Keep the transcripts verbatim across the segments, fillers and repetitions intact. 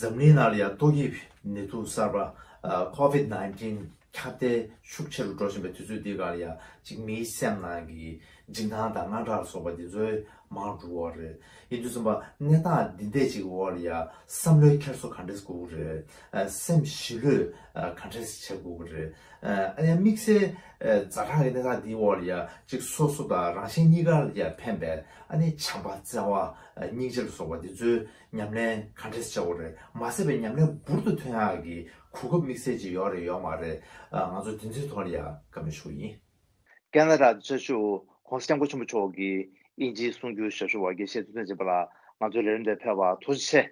འཛམ་གླིང་ནང་ལ་ཡང་ཏོག་དབྱིབས་ནད་དུག་གསར་པ་ཨ་ཀོ་ཝིད་ནའིན་ཊིན་ཁྱབ་གདལ་ཤུགས་ཆེ་རུ་འགྲོ་བཞིན་པའི་དུས་ཚོད་འདི་ག་ལ་ཡང་ཅིག་མིའི་སེམས་ནང་གི་འཇིགས་སྣང་དང་དངངས་སྐྲག་ལ་སོགས་པ་འདི་ཚོའི་མང་རུ་འགྲོ་བ་རེད། ཡིན་དུས་ཙམ་པ་གནས་སྟངས་འདི་འདྲས་ཅིག་འོག་ལ་ཡང་བསམ་བློའི་འཁྱེར་སོ་ག་འདྲས་དགོས་ཀྱི་རེད། ཨ་སེམས་ཞི་ལྷོད་ཨ་ག་འདྲས་བྱེད་དགོས་ཀྱི་རེད། ཨ་ཡང་དམིགས་བསལ་ཨ་ཛ་དྲག་གི་གནས་སྟངས་འདིའི་འོག་ལ་ཡང་ཅིག་སོ་སོ་དང་རང་གཞན་གཉིས་ཀ་ལ་ཡང་ཕན་པའི་ཨ་ནི་བྱམས་པ་བརྩེ་བ་ཨ་སྙིང་རྗེ་ལ་སོགས་པ་འདི་ཚོའི་ཉམས་ལེན་ག་འདྲས་བྱ་དགོས་རེད། མ་ཟད་པའི་ཉམས་ལེན་འབུར་དུ་ཐོན་ཡག་གི་གོ་སྐབས་དམིགས་བསལ་ཅིག་ཡོད་རེད་ཡོད་མ་རེད། ཨ་ང་ཚོ་དེ་ཚོའི་ཐོག་ལ་ཡང་བཀའ་མོལ་ཞུ་གི་ཡིན། ཁེ་ན་ཌ་ཆེ་ཤོས་༸གོང་ས་༸སྐྱབས་མགོན་ཆེན་པོ་མཆོག་གིས་དབྱིན་ཇིའི་གསུང་སྒྱུར་ཞབས་ཞུ་བ་དགེ་བཤེས་ཐུབ་བསྟན་སྦྱིན་པ་ལགས་ང་ཚོའི་ལས་རིམ་དེར་ཕེབས་པར་ཐུགས་རྗེ་ཆེ།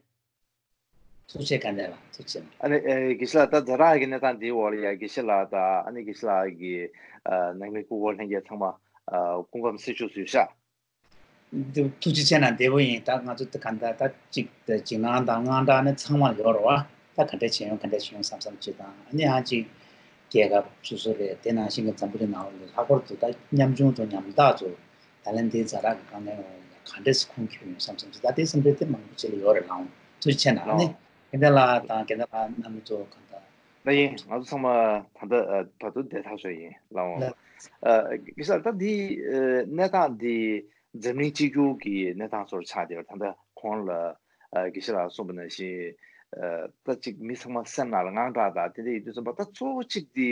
ཐུགས་རྗེ་ཆེ་ཁེ་ན་ཌ་ལགས། ཐུགས་རྗེ་ཆེ། ཨ་ནི་ཨེ་དགེ་བཤེས་ལགས། ད་ཛ་དྲག་གི་གནས་སྟངས་འདིའི་འོག་ལ་ཡ་དགེ་བཤེས་ལགས་དང་ཨ་ནི་དགེ་བཤེས་ལགས་ཀྱི་ཨ་ནང་མི་སྐུ་འཁོར་ལྷན་རྒྱས་ཚང་མ་ཨ་སྐུ་ཁམས་བཟང་པོ་ཞུ་ཡ། ཐུགས་རྗེ་ཆེ་གནང་། བདེ་པོ་ཡིན། ད་ང་ཚོ་ད་ག་འདྲ་ད་ཅིག་འཇིགས་སྣང་དང་དངངས་སྐྲག་ནི་ཚང་མ་ཡོད་རེད་བ། ད་ག་འདྲ་བྱེད་ཡོང་ག་འདྲ་བྱེད་ཡོང་བསམ་བསམ་ཅིག་དང་། ཨ་ནི་ཡང་ཅིག་རྒྱལ་ཁབ་སོ་སོ་རེད། དེ་ནང་བཞིན་གྱི་འཛམ་བུ་གླིང་ནང་ལོགས་ལ་ལྷག་པར་དུ་ད་ཉམ་ཆུང་དང་ཉམ་ཐག་ཚོ་ད་ལན་འདི་ཛ་དྲག་གི་དཀའ་ངལ་འོག་ལ་ག་འདྲས་སེ་ཁུངས་འཁྱོལ་ཡོང་བསམ་བསམ་ཅིག་ད་དེ་སེམས་ཁྲལ་དེ་མང་པོ་ཅིག་ལ་ཡོད་རེད་ལགས། ཐུགས་རྗེ་ཆེ་གནང་། ཨ་ནི་དགེ་འདུན་ལགས་དང་དགེ་འདུན་ལགས་རྣམ་པ་ཚོ་གང་ལྟར། ལགས་ཡིན། ང་ཚོ་ཚང་མ་ད་ལྟ་ཨ་བར་དུ་བསྡད་ཐག་ཆོད་ཡིན་ལགས། ལགས། ཨ་དགེ་བཤེས་ལགས། ད་འདི་ཨ་གནས་སྟངས་འདི་འཛམ་གླིང་གཅིག་གྱུར་གྱི་གནས་སྟངས་ཚོར་ཆགས་བསྡད་པ། ད་ལྟ་གོང་ལ་ཨ་དགེ་བཤེས་ལགས་གསུངས་པ་ནང་བཞིན་ཨ་ད་ཅིག་མི་ཚང་མ་སེམས་ནང་ལ་དངངས་སྐྲག་དང་དེ་འདྲ་ཡིན་དུས་ཙམ་པ། ད་གཙོ་བོ་གཅིག་འདི་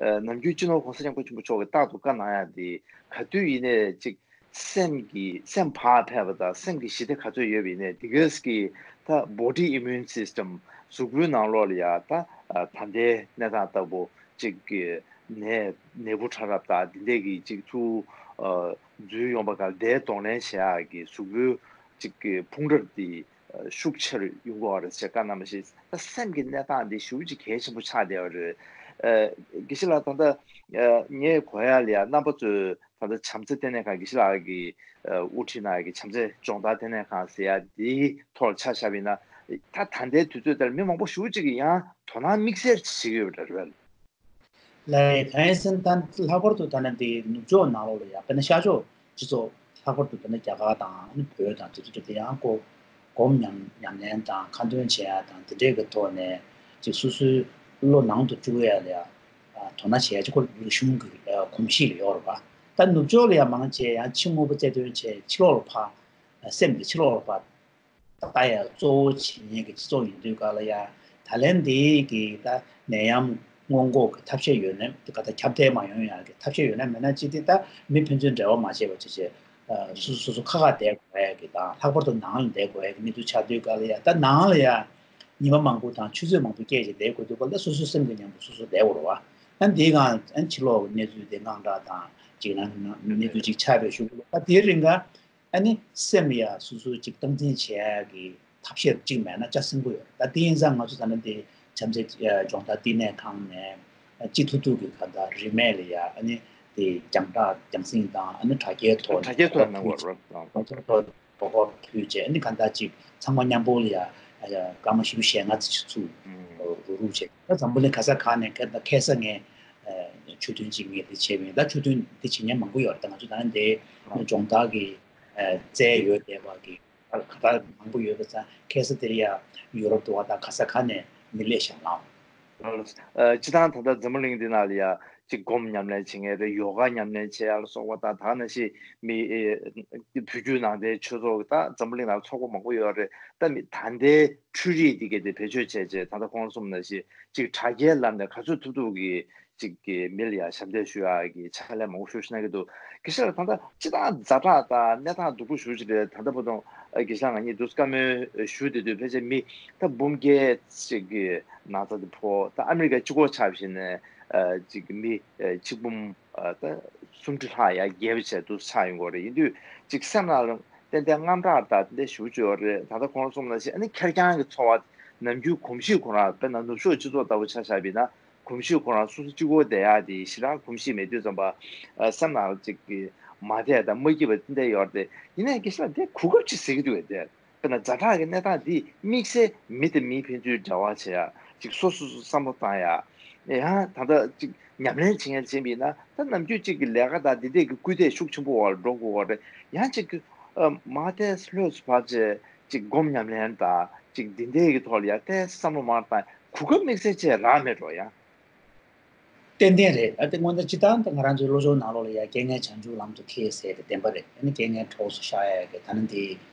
ཨ་ནམ་རྒྱུན་སྤྱི་ནོར་༸གོང་ས་༸སྐྱབས་མགོན་ཆེན་པོ་མཆོག་གིས་རྟག་ཏུ་བཀའ་གནང་ཡག་འདི་ག་དུས་ཡིན་ནའི་ཅིག་སེམས་ཀྱི་སེམས་བག་ཕེབས་པ་དང་སེམས་ཀྱི་ཞི་བདེ་ག་ཚོད་ཡོད་པ་ཡིན་ནའི་དེ་གས་ཀྱི་ད་body immune system གཟུགས་པོའི་ནང་ལོགས་ལ་ཡ་ད་ད་ལྟའི་གནས་སྟངས་ལྟ་བུ་ཅིག་གི་ནད་ནད་འབུ་ཕྲ་རབ་དང་དེ་འདྲས་ཀྱི་ཅིག་ཚུར་འཛུལ་ཡོང་བ་ག་དེ་གདོང་ལེན་བྱེད་ཡག་གི་གཟུགས་པོའི་ཅིག་གི་ཕུང་རབས་དེ་ཤུགས་ཆེ་རུ་ཡོང་གི་ཡོད་རེད་ཅེས་བཀའ་གནང་བ་ཞིག་ད་སེམས་ཀྱི་གནས་སྟངས་འདི་ཞེ་པོ་ཅིག་གལ་ཆེན་པོ་ཆགས་བསྡད་པ་རེད། ཨ་དགེ་བཤེས་ལགས། ད་ལྟ་ཨ་ངས་གོ་ཡག་ལ་ཡ་རྣམ་པ་ཚོས་ད་ལྟ་བྱམས་བརྩེ་ལྟེ་གནས་ཁང་དགེ་བཤེས་ལགས་ཀྱིས་ཨ་དབུ་ཁྲིད་གནང་ཡག་གི་བྱམས་བརྩེ་སྦྱོང་བརྡར་ལྟེ་གནས་ཁང་ཟེར་ཡག་འདིའི་ཐོག་ལ་ཆ་བཞག་པ་ཡིན་ན། ད་ད་ལྟའི་དུས་ཚོད་འདིར་མི་མང་པོ་ཞེ་པོ་ཅིག་གིས་ཡང་དོ་སྣང་དམིགས་བསལ་བྱེད་ཀྱི་ཡོད་པ་འདྲ་རེད་པས། ལགས། ད་ཡིན་ཟིན་ད་ལྷག་པར་དུ་ད་ནི་འདི་ནུབ་ཕྱོགས་ནང་ལོགས་ལ་ཡ་དཔེར་ན་ཤར་ཕྱོགས་སྤྱི་ཚོགས་ལྷག་པར་དུ་དཔེར་ན་རྒྱ་གར་དང་ཨ་ནི་བོད་དང་དེ་ཚོ་དེ་ཡང་ཁོ་སྒོམ་ཉམས་ཉམས་ལེན་དང་ཁ་འདོན་བྱེད་ཡ་དང་དེ་འདྲའི་གི་ཐོག་ནས་ཅིག་སོ་སོའི་བློ་ནང་དུ་བཅུག་ཡ་ལ་ཡ་དོ་སྣང་བྱེད་ཡ་ཅིག་ཁོ་རིག་གཞུང་གི་གོམས་གཤིས་ལ་ཡོད་རེད་པ། ད་ནུབ་ཕྱོགས་ལ་ཡ་མང་ཆེ་ཡང་ཕྱི་དངོས་པོ་རྩལ་འདོན་བྱེད་ཕྱི་ལོགས་ལ་ཕར་སེམས་དེ་ཕྱི་ལོགས་ལ་ཕར། ད་ཡ་གཙོ་བོ་བྱེད་མཁན་གྱི་སྤྱི་ཚོགས་ཡིན་དུས་ག་ལ་ཡ་ད་ལན་འདི་གི་ད་ནད་ཡམས་སྔོན་འགོག་གི་ཐབས་ཤེས་ཡོད་ན་ག་ད་ཁྱབ་གདལ་མ་ཡོང་ཡ་གི་ཐབས་ཤེས་ཡོད་ན་མེད་ན་ཅི་སྟེ་ད་མི་ཕན་ཚུན་འབྲེལ་བ་མ་བྱས་པ་བྱས་བྱས་སོ་སོ་སོ་སོ་ཁ་ཁ་བསྡད་དགོས་ཡ་གི་དང་ལྷག་པར་དུ་ནང་ལ་བསྡད་དགོས་ཡ་གི་གནས་ཚུལ་ཆགས་དུས་ག་ལ་ཡ་ད་ནང་ལ་ཡ་ཉི་མ་མང་པོ་དང་ཆུ་ཚོད་མང་པོ་བསྐྱལ་བྱས་བསྡད་དགོས་དུས་ག་ལ་སོ་སོའི་སེམས་ཀྱི་མཉམ་དུ་སོ་སོ་བསྡད་དགོས་རེད་བ། ད་འདིའི་སྒང་ཕྱི་ལོགས་ཀྱི་གནས་ཚུལ་དེ་དངངས་སྐྲག་དང་འཇིགས་སྣང་གི་གནས་ཚུལ་ཅིག་ཆགས་པའི་གཞུག་གུ་ད་དེའི་རིང་ག་ཨ་ནི་སེམས་ཡ་སོ་སོ་ཅིག་སྟངས་འཛིན་བྱེད་ཡ་གི་ཐབས་ཤེས་གཅིག་མེད་ན་ཅག་སེམས་པོ་ཡོད། ད་དེ་ཡིན་ཙང་ང་ཚོ་ད་ནི་དེ་བྱམས་བརྩེ་སྦྱོང་བརྡར་བསྟི་གནས་ཁང་ནས་ཅི་ཐུབ་ཐུབ་ཀྱི་ག་ད་རིན་མེད་ལ་ཡ་ཨ་ནི་དེ་རྒྱང་བསྒྲགས་རྒྱང་སྲིང་དང་ཨ་ནི་དྲ་རྒྱའི་ཐོག་ནས་དྲ་རྒྱའི་ཐོག་ནས་ཕུལ་བྱས། དྲ་རྒྱའི་ཐོག་ནས་ཕུལ་བྱས་ཨ་ནི་ག་ད་ཅིག་ཚང་མ་མཉམ་པོ་ལ་ཡ་སྐར་མ་བཞི་བཅུ་ཞེ་ལྔ་ཙམ་ཞིག་ཚུར་རུག་རུག་བྱས། ད་འཛམ་བུ་གླིང་ག་ས་ག་ནས་ཁ་ད་ཁ་སང་ངས་ཆོས་ཐུན་ཅིག་ངས་དེ་བྱས་པ་ཡིན། ད་ཆོས་ཐུན་དེ་བྱེད་མཁན་མང་པོ་ཡོད་རེད། ད་ང་ཚོ་ད་ནི་དེ་སྦྱོང་བརྡར་གྱི། ཨ་རྩལ་ཡོད་བསྡད་པ་གི་ཁ་པར་མང་པོ་ཡོད་པ་ཙང་ཁ་སང་དེར་ཡ་ཡུ་རོབ་དུ་བ་དང་ག་ས་ག་ནས་མི་སླེབས་ཤག་ལགས། ཨ་སྤྱི་བཏང་ད་ལྟ་འཛམ་བུ་གླིང་འདི་ནང་ལ་ཡ་ཅིག་སྒོམ་ཉམས་ལེན་བྱེད་མཁན་རེད། ཡོ་ག་ཉམས་ལེན་བྱེད་ཡ་ལ་སོགས་པ་དང་ད་ག་ནང་བཞིན་མི་ཨེ་བོད་བརྒྱུད་ནང་བསྟན་ཆོས་ཚོགས་ད་འཛམ་བུ་གླིང་ནང་ཚོགས་པ་མང་པོ་ཡོད་རེད། ད་མི་ད་ལྟའི་འཕྲུལ་རིག་འདི་གས་དེ་བེད་སྤྱོད་བྱས་རྗེས་ད་ལྟ་ཁོང་གསུངས་ནང་བཞིན་ཅིག་དྲ་རྒྱའི་ལམ་ནས་ག་ཚོད་ཐུབ་ཐུབ་ཀྱི་ཅིག་གི་མི་ལ་ཡང་ཞབས་འདེགས་ཞུ་ཡག་གི་ཕྱག་ལས་མང་པོ་ཞུ་བཞིན་གྱི་འདུག་དགེ་བཤེས་ལགས། ད་ལྟ་སྤྱི་བཏང་ཛ་དྲག་དང་གནས་སྟངས་སྡུག་པོ་ཞེ་པོ་ཅིག་རེད། ད་ལྟ་བར་དུ་དགེ་བཤེས་ལགས་ང་གཉིས་འདུག་བཀའ་མོལ་ཞུ་བསྡད་དུས་ཕལ་ཆེར་མི་ད་འབུམ་བརྒྱད་ཅིག་གི་ན་ཚ་དེ་ཕོག་ད་ཨ་མི་རི་ཀ་གཅིག་པོ་ཆགས་བཞིན་ནས་ཅིག་མི་ཆིག་འབུམ་ད་སུམ་ཁྲི་ལྷག་ཡར་རྒྱས་པ་བྱས་འདུག་ཆགས་ཡོང་གི་རེད། ཡིན་དུས་ཅིག་སེམས་ནང་ལ་ཏན་ཏན་དངངས་སྐྲག་དང་དེ་འདྲ་ཞེ་པོ་ཅིག་ཡོད་རེད། ད་ལྟ་ཁོང་གསུངས་ནང་བཞིན་ཨ་ནི་ཁེར་རྐྱང་གི་འཚོ་བ་ནམ་རྒྱུན་གོམས་གཤིས་ཁོ་རང་དཔེར་ན་ནུབ་ཕྱོགས་སྤྱི་ཚོགས་ལྟ་བུ་ཆ་བཞག་པ་ཡིན་ན། གོམས་གཤིས་ཁོ་རང་སོ་སོ་གཅིག་པོ་བསྡད་ཡག་དེ་ཞེ་དྲག་གོམས་གཤིས་མེད་དུས་ཙམ་པ། ཨ་སེམས་ནང་ལ་ཅིག་གི་མ་བདེ་དང་མ་སྐྱིད་པ་དེ་འདྲ་ཡོད་རེད་དེ། ཡིན་ནའི་དགེ་བཤེས་ལགས་དེ་གོ་སྐབས་ཅིག་ཟེར་གྱི་འདུག་གས་དེ། དཔེར་ན་ཛ་དྲག་གི་གནས་སྟངས་འདིས་དམིགས་བསལ་མི་དང་མིའི་ཕན་ཚུན་འབྲེལ་བ་བྱེད་ཡག་ཅིག་སོ་སོ་སོ་བསམ་བློ་བཏང་ཡག་ཡང་ད་ལྟ་ཅིག་ཉམས་ལེན་བྱེད་མཁན་བྱེད་པ་ཡིན་ན་ད་ནམ་རྒྱུན་ཅིག་གི་ལས་ཀ་དང་འདི་འདྲས་ཀྱི་སྐུལ་འདེད་ཤུགས་ཆེན་པོ་འོག་ལ་འགྲོ་དགོས་པ་རེད། ཡང་ཅིག་གི་ཨ་མ་བདེ་ལྷོད་སུ་བབས་བྱས་ཅིག་སྒོམ་ཉམས་ལེན་དང་ ཅིག་འདི་འདྲའི་གི་ཐོག་ལ་ཡ་ཏོག་ཙམ་བསམ་བློ་མར་བཏང་། གོ་སྐབས་དམིགས་བསལ་ཅིག་རག་མེད་འགྲོ་ཡ། ཏན་ཏན་རེད། ཨ་དེ་སྔོན་ད་སྤྱིར་བཏང་ད་ང་རང་ཚོའི་བློ་སྦྱོང་ནང་ལོགས་ལ་ཡ་རྐྱེན་ངན་བྱང་ཆུབ་ལམ་དུ་ཁྱེར་ཟེར་ཏེ་བདེན་པ་རེད། ཨ་ནི་རྐྱེན་ངན་གྲོགས་སུ་ཤར་ཡ་གི་ད་ནི་འདི་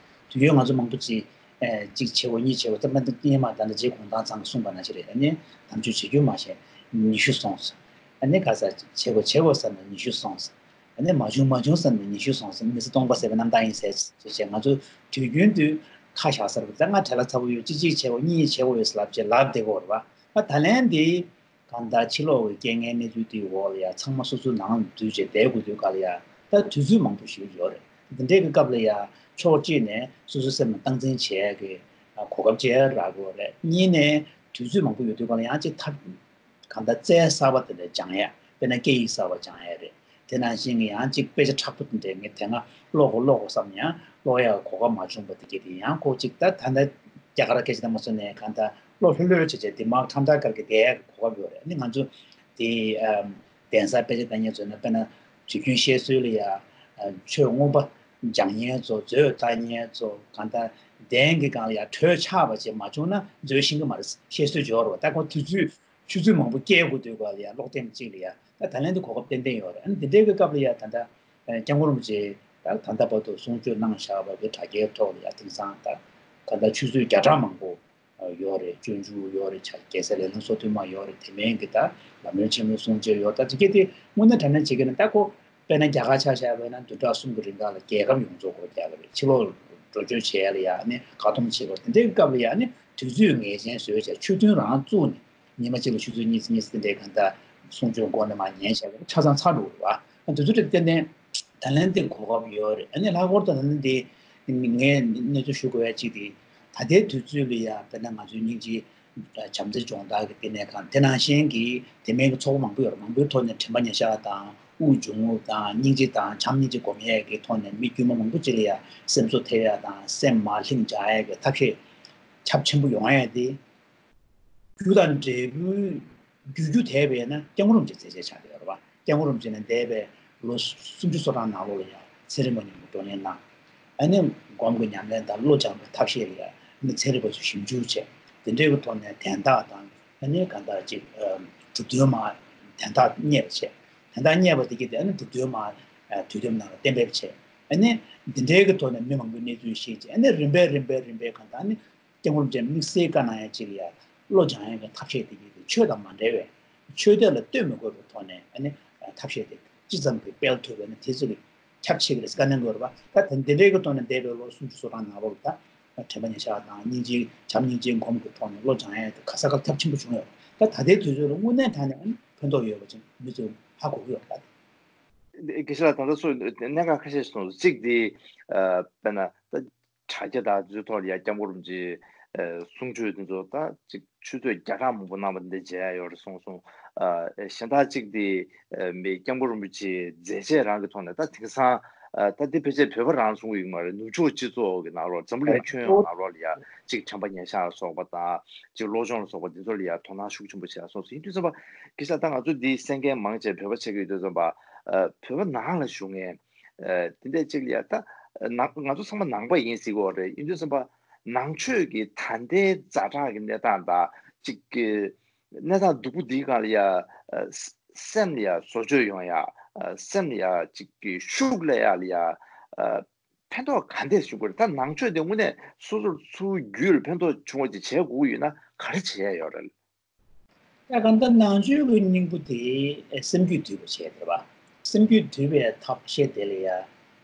དུས་ཡུན་ང་ཚོ་མང་པོ་ཅིག་ཨ་གཅིག་བྱེད་དགོས་གཉིས་བྱེད་དགོས་ད་མ་འདི་སྔོན་མ་ད་ནི་རྗེ་གུང་ཐང་ཚང་གིས་གསུངས་པ་ནང་བཞིན་རེད། ཨ་ནི་དམ་ཆོས་བྱེད་རྒྱུ་མ་ཤེས་ཉི་ཤུ་སོང་ཟེར། ཨ་ནི་ག་ས་བྱེད་དགོས་བྱེད་དགོས་བསམ་ན་ཉི་ཤུ་སོང་ཟེར། ཨ་ནི་མ་བྱུང་མ་བྱུང་བསམ་ན་ཉི་ཤུ་སོང་ཟེར། མི་ཚེ་སྟོང་པ་ཟད་པའི་རྣམ་ཐར་ཡིན་ཟེར་བྱས་བྱས་ང་ཚོ་དུས་རྒྱུན་དུ་ཁ་བཞག་ས་རེད། ད་ང་བྲེལ་བ་ཚ་པོ་ཡོད་གཅིག་གཅིག་བྱེད་དགོས་གཉིས་གཉིས་བྱེད་དགོས་ཡོད་ཟེར་ལབ་བྱས་ལབ་བསྡད་ཀྱི་ཡོད་རེད་བ། ད་ད་ལན་འདི་གང་ལྟར་ཕྱི་ལོགས་ཀྱི་རྐྱེན་ངན་གནས་ཚུལ་དེའི་འོག་ལ་ཡ་ཚང་མ་སོ་སོའི་ནང་འཛུལ་བྱས་བསྡད་དགོས་དུས་ག་ལ་ཡ་ད་དུས་ཚོད་མང་པོ་ཞིག་ཡོད་རེད། འདི་འདྲའི་གི་སྐབས་ལ་ཡ་ཕྱོགས་གཅིག་ནས་སོ་སོའི་སེམས་ལ་སྟངས་འཛིན་བྱེད་ཡ་གི་གོ་སྐབས་ཅིག་རག་གི་ཡོད་རེད། གཉིས་ནས་དུས་ཚོད་མང་པོ་ཡོད་དུས་ག་ལ་ཡང་ཅིག་ཐབས་གང་ལྟར་རྩལ་གསར་པ་དེ་འདྲ་སྦྱང་ཡ། དཔེར་ན་སྐད་ཡིག་གསར་པ་སྦྱང་ཡ་རེད། དེ་ནང་བཞིན་གྱི་ཡང་གཅིག་དཔེ་ཆ་མཁྲེགས་པོ་དེ་འདྲས་ངས་དེ་སྔ་ཀློག་གོ་ཀློག་གོ་བསམ་ཡང་ཀློག་ཡག་གོ་སྐབས་མ་བྱུང་བ་དེ་གྱད་དེ་ཡང་ཁོ་གཅིག་ད་ད་ལྟ་རྒྱ་གར་སྐད་ཆ་དང་མ་སོ་ནས་གང་ལྟར་ཀློག་ལྷོད་ལྷོད་བྱས་བྱས་དེ་མར་ཁྲམ་ཐག་དཀར་གྱི་བསྡད་ཡག་གི་གོ་སྐབས་ཡོད་རེད། ཨ་ནི་ང་ཚོ་དེ་གདན་ས་དཔེ་ཆ་ལྟ་མཁན་ཚོ་ན་དཔེར་ན་དུས་རྒྱུན་བཤད་སྲོལ་ལ་ཡ་ཆོས་མངོན་པ་སྦྱང་མཁན་ཚོ་མཛོད་ལྟ་མཁན་ཚོ་གང་ལྟར་གདན་གྱི་སྒང་ལ་ཡ་གྲོས་ཆགས་པ་ཅིག་མ་བྱུང་ན་མཛོད་ཤེས་ཀྱི་མ་རེད་བཤད་སྲོལ་ཅིག་ཡོད་རེད་བ། ད་ཁོ་དུས་ཚོད་ཆུ་ཚོད་མང་པོ་བསྐྱལ་དགོས་དུས་སྐབས་ལ་ཡ་ཀློག་ཐེངས་གཅིག་ལ་ཡ་ད་ད་ལན་དུ་གོ་སྐབས་ཏན་ཏན་ཡོད་རེད། ཨ་ནི་འདི་འདྲའི་གི་སྐབས་ལ་ཡ་ད་ལྟ་སྐྱབས་མགོན་རིན་པོ་ཆེ་ད་ད་ལྟ་བར་དུ་གསུང་ཆོས་གནང་བཞག་པ་གི་དྲ་རྒྱའི་ཐོག་ལ་ཡ་དེང་སང་ད་ག་ད་ཆུ་ཚོད་བརྒྱ་ཕྲག་མང་པོ་ཡོད་རེད། སྤྱོད་འཇུག་ཡོད་རེད། རྒྱལ་སྲས་ལས་སྣ་སོ་བདུན་མ་ཡོད་རེད། དེ་མིན་གི་ད་ལམ་རིམ་ཆེན་མོའི་གསུང་ཆོས་ཡོད། ད་དེ་གི་དེ་དངོས་གནས་དྲང་གནས་བྱེད་ཀྱི་ན་ད་ཁོ་དཔེར་ན་རྒྱ་གར་ཆ་བཞག་པ་ཡིན་ན་བདུན་ཕྲག་གསུམ་གྱི་རིང་ག་ལ་རྒྱལ་ཁབ་ཡོངས་རྫོགས་སྐོར་རྒྱག་གི་རེད། ཕྱི་ལོགས་འགྲོ་སྐྱོད་བྱེད་ཡ་ལ་ཡ་ནི་བཀག་སྡོམ་བྱེད་དགོས། དེ་འདྲའི་སྐབས་ལ་ཡ་ནི་དུས་ཚོད་ངེས་ཅན་བཟོས་བྱས་ཆོས་ཐུན་རང་བཙུགས་ནས་ཉི་མ་གཅིག་ལ་ཆུ་ཚོད་གཉིས་གཉིས་དེ་འདྲའི་གང་ལྟར་གསུང་ཆོས་སྒོ་ནས་མར་ཉན་བྱས་པ་ཆ་ཚང་ཚར་འགྲོ་གི་རེད་བ། དེ་ཚོ་དེ་ཏན་ཏན་ད་ལན་དེ་གོ་སྐབས་ཡོད་རེད། ཨ་ནི་ལྷག་པར་དུ་ད་ལན་དེ་ངས་གནས་ཚུལ་ཞུ་དགོས་ཡ་གཅིག་དེ་ད་ལྟའི་དུས་ཚོད་ལ་ཡ་དཔེར་ན་ང་ཚོའི་སྙིང་རྗེ་བྱམས་བརྩེ་སྦྱོང་བརྡར་གྱི་ལྟེ་གནས་ཁང་དེ་ནང་བཞིན་གྱི་དེ་མིན་གྱི་ཚོགས་པ་མང་པོ་ཡོད་རེད། མང་པོའི་ཐོག་ནས་དྲན་པ་ཉེར་བཞག་དང་དབུགས་འབྱུང་རྔུབ་དང་སྙིང་རྗེ་དང་བྱམས་སྙིང་རྗེ་སྒོམ་ཡས་ཀྱི་ཐོག་ནས་མི་དཀྱུས་མ་མང་པོ་ཅིག་ལ་ཡ་སེམས་གསོ་ཐེབས་ཡ་དང་སེམས་མར་ལྷིང་འཇགས་ཡས་ཀྱི་ཐབས་ཤེས་ཁྱབ་ཆེན་པོ་ཡོང་ཡས་དེ་རྒྱུ་དང་འབྲས་བུ་རྒྱུ་རྒྱུ་དེ་བས་ན་སྐྱབས་མགོན་རིན་པོ་ཆེ་མཛད་རྗེས་ཆགས་བསྡད་ཡོད་རེད་བ། སྐྱབས་མགོན་རིན་པོ་ཆེ་ནས་འདས་པའི་ལོ་སུམ་ཅུ་སོ་གྲངས་ནང་ལོགས་ལ་ཡང་ཚེ་རིང་པ་མཉམ་དུ་བགྲོ་གླེང་གནང་། ཨ་ནི་སྒོམ་གྱི་ཉམས་ལེན་དང་བློ་སྦྱང་བའི་ཐབས་ཤེས་ལ་ཡང་ཨ་ནི་ཚན་རིག་པ་ཚོས་ཞིབ་འཇུག་བྱས། དེ་འདྲའི་གི་ཐོག་ནས་དན་རྟགས་དང་ཨ་ནི་གང་ལྟར་ཅིག་གྲུབ་དོན་མར་དན་རྟགས་རྙེད་པ་བྱས། དན་རྟགས་རྙེད་པ་དེ་གྱིས་དེ་ཨ་ནི་གྲུབ་དོན་མར་དུས་དེབ་ནང་ལ་གཏན་འབེབས་བྱས། ཨ་ནི་འདི་འདྲའི་གི་ཐོག་ནས་མི་མང་པོའི་གནས་ཚུལ་ཤེས་བྱས། ཨ་ནི་རིམ་པས་རིམ་པས་རིམ་པས་གང་ལྟར་ཨ་ནི་སྐྱབས་མགོན་རིན་པོ་ཆེ་དམིགས་བསལ་བཀའ་གནང་ཡ་གཅིག་ལ་ཡ་བློ་སྦྱང་ཡ་གི་ཐབས་ཤེས་དེ་གྱིས་དེ་ཆོས་དང་མ་འབྲེལ་བའི་ཆོས་དད་ལ་ལྟོས་མི་དགོས་པའི་ཐོག་ནས་ཨ་ནི་ཐབས་ཤེས་དེ་ཅི་ཙམ་གྱིས་སྤེལ་ཐུབ་པ་ན་དེ་ཚོ་གི་ཁྱབ་ཆེ་གི་རེད་བཀའ་གནང་དགོས་རེད་པ། ད་དེ་འདི་འདྲའི་གི་ཐོག་ནས་འདས་པའི་ལོ་སུམ་ཅུ་སོ་གྲངས་ནང་ལོགས་ལ་ད་དྲན་པ་ཉེར་བཞག་དང་སྙིང་རྗེ་བྱམས་སྙིང་རྗེ་སྒོམ་གྱི་ཐོག་ནས་བློ་སྦྱང་ཡ་དེ་ག་ས་ག་ཁྱབ་ཆེན་པོ་བྱུང་ཡོད་རེད། ད་ད་ལྟའི་དུས་ཚོད་ལ་དངོས་གནས་དྲང་ནས་ཨ་ནི་ཕན་ཐོགས་ཡོད་པ་ཅིག་མི་ཚོས་ཧ་གོ་གི་ཡོད་རེད་ད། དགེ་བཤེས་ལགས་ད་ལྟ་སོགས་གནད་འགག་ཁ་ཤས་ཤིག་གསུངས་སོང་། གཅིག་དེ་དཔེར་ན་ད་དྲ་རྒྱ་དང་དེ་ཚོའི་ཐོག་ལ་ཡ་སྐྱབས་མགོན་རིན་པོ་ཆེའི་གསུང་ཆོས་དེ་ཚོ་ད་ཅིག་ཆུ་ཚོད་བརྒྱ་ཕྲག་མང་པོ་གནང་བ་འདི་མཇལ་ཡ་ཡོད་རེད་གསུངས་སོང་། གཞན་དག་གཅིག་དེ་མི་སྐྱབས་མགོན་རིན་པོ་ཆེའི་མཛད་རྗེས་རང་གི་ཐོག་ནས་ད་དེང་སང་ད་འདི་ཕལ་ཆེར་བོད་པ་རང་གསུང་གི་ཡོད་མ་རེད། ནུབ་ཕྱོགས་སྤྱི་ཚོགས་ཀྱི་ནང་ལོགས་འཛམ་བུ་གླིང་ཁྱོན་ཡོངས་ནང་ལོགས་ལ་ཡ་ཅིག་དྲན་པ་ཉེར་བཞག་ལ་སོགས་པ་དང་ཅིག་བློ་སྦྱོང་ལ་སོགས་པ་འདི་ཚོ་ལ་ཡ་དོ་སྣང་ཤུགས་ཆེན་པོ་བྱས་སོང་ཟེར་ཡིན་དུས་ཙམ་པ། དགེ་བཤེས་ད་ང་ཚོ་འདི་གསན་མཁན་མང་ཆེ་བོད་པ་ཆགས་ཀྱི་ཡོད་དུས་ཙམ་པ། བོད་པ་ནང་ལ་བཞུགས་མཁན་དེ་འདྲ་ཅིག་ལ་ཡ་ད་ནང་ང་ཚོ་ཚང་མ་ནང་པ་ཡིན་ཟེར་གྱི་ཡོད་རེད། ཡིན་དུས་ཙམ་པ་ནང་ཆོས་ཀྱི་ད་ལྟའི་ཛ་དྲག་གི་གནས་སྟངས་དང་ཅིག་གི་གནས་སྟངས་སྡུག་པོ་འདིའི་སྒང་ལ་ཡ་སེམས་ལ་ཡ་བཟོ་བཅོས་ཡོང་ཡ། སེམས་ལ་ཡ་ཅིག་གི་ཤུགས་སླེབས་ཡ་ལ་ཡ་ཕན་ཐོགས་ག་འདྲས་ཞུ་དགོས་རེད། ད་ནང་ཆོས་དེ་དངོས་གནས་སོ་སོར་ཚུར་རྒྱུད་ལ་ཕན་ཐོགས་བྱུང་བ་ཅིག་བྱེད་དགོས་ཀྱི་ཡོད་ན་ག་རེ་བྱེད་ཡ་ཡོད་རེད། ད་གང་ལྟར་ནང་ཆོས་ཀྱི་སྙིང་པོ་དེ་སེམས་རྒྱུད་འདུལ་བ་བྱས་ཏེ་རེད་བ། སེམས་རྒྱུད་འདུལ་བའི་ཐབས་ཤེས་དེ་ལ་ཡ་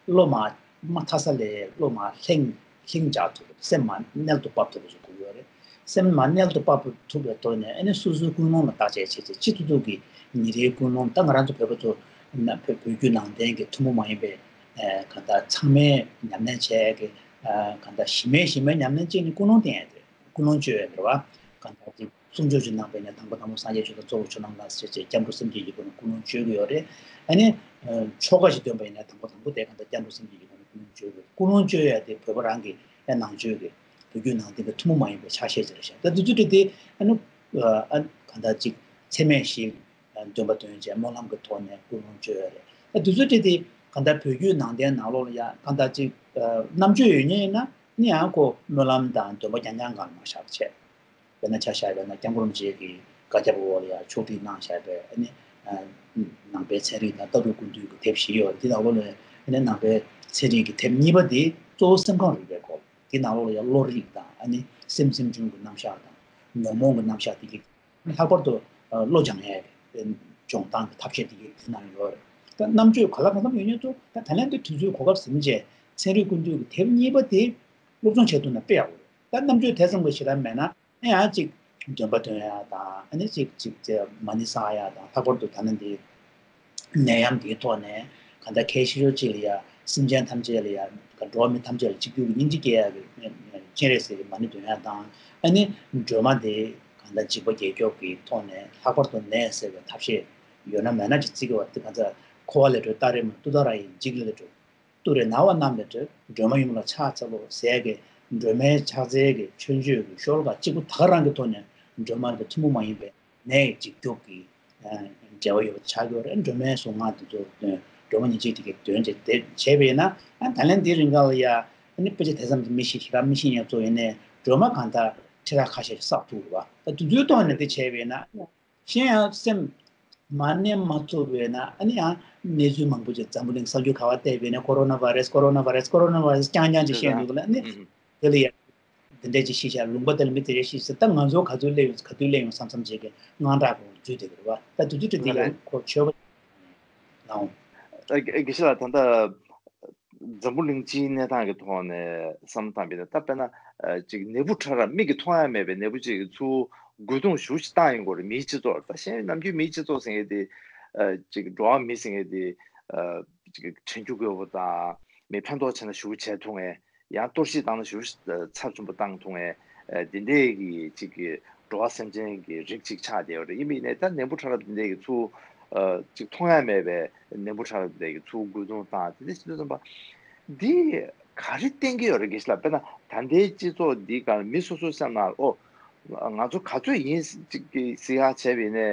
བློ་མ་མ་མཐའ་ས་ལས་བློ་མ་ལྷིང་ལྷིང་འཇགས་ཐུབ་པ། སེམས་མ་རྣལ་དུ་ཕབ་ཐུབ་པ་ཞིག་དགོས་ཀྱི་ཡོད་རེད། སེམས་མ་རྣལ་དུ་ཕབ་ཐུབ་པའི་ཐོག་ནས་ཨ་ནི་སོ་སོའི་ཀུན་སློང་ལ་བརྟག་དཔྱད་བྱས་བྱས་སྤྱི་ཐུབ་ཐུབ་ཀྱི་ཉིན་རེའི་ཀུན་སློང་། ད་ང་རང་ཚོ་བོད་པ་ཚོ་ན་བོད་བོད་བརྒྱུད་ནང་བསྟན་གྱི་ཐུན་མོང་མ་ཡིན་པའི་ཨ་གང་ལྟར་ཚང་མས་ཉམས་ལེན་བྱས་ཀྱི་ཨ་གང་ལྟར་གཞི་མེད་གཞི་མེད་ཉམས་ལེན་བྱས་ནས་ཀུན་སློང་བསྟེན་ཡ་དེ་རེད། ཀུན་སློང་བཅོས་ཡ་དེ་རེད་བ། གང་ལྟར་ཅིག་གསུང་ཆོས་ཅིག་གནང་བ་ཡིན་ན་དང་པོ་དང་པོ་སངས་རྒྱས་ཆོས་དང་གཙོ་བོ་ཆོས་རྣམས་དང་ཞེས་བྱས་སྐྱབས་འགྲོ་སེམས་བསྐྱེད་ཀྱི་སྒོ་ནས་ཀུན་སློང་བཅོས་ཀྱི་ཡོད་རེད། ཨ་ནི་ཆོ་ག་ཞིག་འདོན་པ་ཡིན་ན་དང་པོ་དང་པོ་དེ་གང་ལྟར་སྐྱབས་འགྲོ་སེམས་བསྐྱེད་ཀྱི་སྒོ་ནས་ཀུན་སློང་བཅོས་ཀྱི་ཡོད་རེད། ཀུན་སློང་བཅོས་ཡ་དེ་བོད་པ་རང་གི་ཨ་ནང་ཆོས་ཀྱི་བོད་བརྒྱུད་ནང་བསྟན་གྱི་ཐུན་མོང་མ་ཡིན་པའི་ཕྱག་བཞེས་ཅིག་རེད་ཤག་ད་དེ་ཚོ་དེ་དེ་ཨ་ནི་ཨ་གང་ལྟར་ཅིག་ཚད་མེད་བཞི་འདོན་པ་འདོན་བྱས་སྨོན་ལམ་གྱི་ཐོག་ནས་ཀུན་སློང་བཅོས་ཡ་རེད། ད་དེ་ཚོ་དེ་དེ་གང་ལྟར་བོད་བརྒྱུད་ནང་བསྟན་ནང་ལོགས་ལ་ཡ་གང་ལྟར་ཅིག་རྣམ་དཔྱོད་ཡོད་མཁན་ཡིན་ན། ནི་ཡང་ཁོ་སྨོན་ལམ་དང་འདོན་པ་རྐྱང་རྐྱང་སྒང་ལ་མ་བཞག་པ་བྱས། དཔེར་ན་ཆ་བཞག་པ་ན་སྐྱབས་མགོན་རིན་པོ་ཆེ་གི་བཀའ་ཁྱབ་འོག་ལ་ཡང་ཕྱོགས་སྒྲིག་གནང་བཞག་པའི་ཨ་ནི་ནང་པའི་ཚན་རིག་དང་ལྟ་གྲུབ་ཀུན་བཏུས་ཀྱི་དེབ་བཞི་ཡོད་རེད། འདི་ནང་ལོགས་ལ་ཨ་ནི་ནང་པའི་ཚན་རིག་གི་དེབ་གཉིས་པ་དེ་གཙོ་བོ་སེམས་ཁམས་རིག་པའི་སྐོར། འདི་ནང་ལོགས་ལ་ཡང་བློ་རིག་དང་ཨ་ནི་སེམས་སེམས་བྱུང་གི་རྣམ་གཞག་དང་ཉོན་མོངས་ཀྱི་རྣམ་གཞག་དེ་གི། ལྷག་པར་དུ་ཨ་བློ་སྦྱང་ཡས་སྦྱོང་སྟངས་ཀྱི་ཐབས་ཤེས་དེ་གའི་དེ་ནང་ཡོད་རེད། ད་རྣམ་དཔྱོད་ག་ལ་གང་འཚམ་ཡོད་མཁན་ཚོ་ད་ད་ལན་དུ་དུས་ཚོད་གོ་སྐབས་ཟིན་རྗེས་ཚན་རིག་ཀུན་བཏུས་ཀྱི་དེབ་གཉིས་པ་དེ་སློབ་སྦྱོང་བྱེད་ཐུབ་ན་དཔེ་ཡག་པོ་རེད། ད་རྣམ་དཔྱོད་དེ་ཙམ་གྱི་ཞེ་དྲག་མེད་ན་ཡང་གཅིག་འདོན་པ་འདོན་ཡ་དང་ཨ་ནི་གཅིག་གཅིག་མ་ཎི་བསགས་ཡ་དང་ལྷག་པར་དུ་ད་ལན་དེ། ནད་ཡམས་འདིའི་ཐོག་ནས་གང་ལྟར་གལ་ཆེ་ཤོས་གཅིག་ལ་ཡ་སེམས་ཅན་ཐམས་ཅད་ལ་ཡ་འགྲོ་བ་མི་ཐམས་ཅད་ལ་གཅིག་གྱུར་གྱི་སྙིང་རྗེ་སྐྱེ་ཡག་གི་སྤྱན་རས་གཟིགས་ཀྱི་མ་ཎི་འདོན་ཡག་དང་ཨ་ནི་སྒྲོལ་མ་དེ་གང་ལྟར་འཇིགས་པ་བརྒྱད་སྐྱོབ་ཀྱི་ཐོག་ནས་ལྷག་པར་དུ་ནད་སེལ་བའི་ཐབས་ཤེས་ཡོད་ན་མེད་ན་ཅིག་བརྩི་གི་བ་དེ་གང་ལྟར་འཁོར་བ་ལས་སྒྲོལ་ཏཱ་རེ་མ་ཏུཏྟཱ་ར་ཡེ་འཇིགས་ལས་སྒྲོལ། ཏུ་རེ་ན་བ་རྣམས་ལས་སྒྲོལ། སྒྲོལ་མ་ཡུམ་ལ་ཕྱག་འཚལ་ལོ། ཟེར་གི་སྒྲོལ་མའི་ཕྱག་འཚལ་གྱི་མཆོད་བརྗོད་ཀྱི་ཤོ་ལོ་ཀ་གཅིག་པུ་ད་ག་རང་གི་ཐོག་ནས་སྒྲོལ་མ་གི་ཐུན་མོང་མ་ཡིན་པའི་ནད་ཀྱི་འཇིགས་སྐྱོབ་ཀྱི་འབྲེལ་བ་ཡོད་པ་ཆགས་ཀྱི་ཡོད་རེད། སྒྲོལ་མའི་གཟུངས་སྔགས་དེ་ཚོ་འདོན། སྒྲོལ་མ་ཉིན་གཅིག་དེ་གའི་འདོན་བྱས་དེ་བྱས་པས་ན་ཨ་ད་ལན་འདི་རིང་ག་ལ་ཡ་ཨ་ནི་དཔེ་ཆ་དེ་ཙམ་གྱིས་མི་ཤེས་ཤེས་རབ་མི་ཤེས་མཁན་ཚོ་ཡིན་ནའི་སྒྲོལ་མ་གང་ལྟར་ཁྲི་ཕྲག་ཁ་ཤས་ཤིག་བསགས་ཐུབ་རེད་བ། ད་དེ་ཚོའི་ཐོག་ནས་འདི་བྱས་པས་ན། གཞན་ཡང་སེམས་མ་མནན་མ་ཚུགས་པས་ན་ཨ་ནི་ཡང་གནས་ཚུལ་མང་པོ་ཅིག་འཛམ་བུ་གླིང་གསར་འགྱུར་ག་བ་བལྟས་པས་ན་ཀོ་རོ་ན་བྷ་རེ་སི་ཀོ་རོ་ན་བྷ་རེ་སི་ཀོ་རོ་ན་བྷ་རེ་སི་རྐྱང་རྐྱང་ཅིག་བཤད་འདུག་ལ་ཨ་ནི་དེ་ལ་ཡང་དེ་འདྲ་ཅིག་ཤེས་བྱ་ལུང་པ་དེ་ལ་མི་དེ་འདྲ་ཤེས་བྱ་ད་ང་ཚོ་ག་ཚོད་སླེབས་ཡོང་ག་དུས་སླེབས་ཡོང་བསམ་བསམ་བྱེད་མཁན་དངངས་སྐྲག་གི་འོང་ཚུལ་དེ་རེད་བ། ད་དུས་ཚོད་དེ་ཡང་ཁོ་ཆོས་པ་ལའང་། དགེ་བཤེས་ལགས་ད་ལྟ། འཛམ་བུ་གླིང་སྤྱིའི་གནས་སྟངས་ཀྱི་ཐོག་ནས་བསམ་བློ་བཏང་བ་ཡིན་ན་ད་དཔེར་ན་ཅིག་ནད་འབུ་ཕྲ་རབ་མིག་གིས་མཐོང་ཡ་མེད་པའི་ནད་འབུ་ཅིག་གིས་ཚུར་རྒོལ་རྡུང་ཞེ་པོ་ཅིག་བཏང་ཡོང་གི་ཡོད་རེད། མིའི་སྤྱི་ཚོགས་ད་གཞན་ནམ་རྒྱུན་མིའི་སྤྱི་ཚོགས་ཟེར་མཁན་དེ་ཅིག་འགྲོ་བ་མི་ཟེར་མཁན་དེ་ཅིག་དྲན་རྒྱུ་དགོས་པ་དང་མི་ཕན་ཐོགས་བྱས་ན་ཞེ་པོ་བྱས་ཐུབ་མཁན་ཡང་གཏོར་བཤིག་བཏང་ན་ཞེ་པོ་ཚབས་ཆེན་པོ་བཏང་ཐུབ་མཁན་དེ་འདྲའི་གི་ཅིག་གི་འགྲོ་བ་སེམས་ཅན་གྱི་རིགས་གཅིག་ཆགས་བསྡད་ཡོད་རེད། ཡིན་པ་ཡིན་ནའི་ད་ནད་འབུ་ཕྲ་རབ་འདི་འདྲ་གི་ཚུར་ཅིག་མཐོང་ཡ་མེད་པའི་ནད་འབུ་ཕྲ་རབ་འདི་འདྲ་གི་ཚུར་རྒོལ་རྡུང་བཏང་དེ་འདྲ་བྱེད་དུས་ཙམ་པ་འདི་ག་རེ་བསྟན་གྱི་ཡོད་རེད། དགེ་བཤེས་ལགས་དཔེར་ན་ད་ལྟའི་སྤྱི་ཚོགས་འདི་སྒང་མི་སོ་སོའི་སེམས་ནང་ཨོ་ང་ཚོ་ག་ཚོད་ཡིན་ཅིག་གི་ཟིག་ཧ་བྱས་པ་ཡིན་ནའི་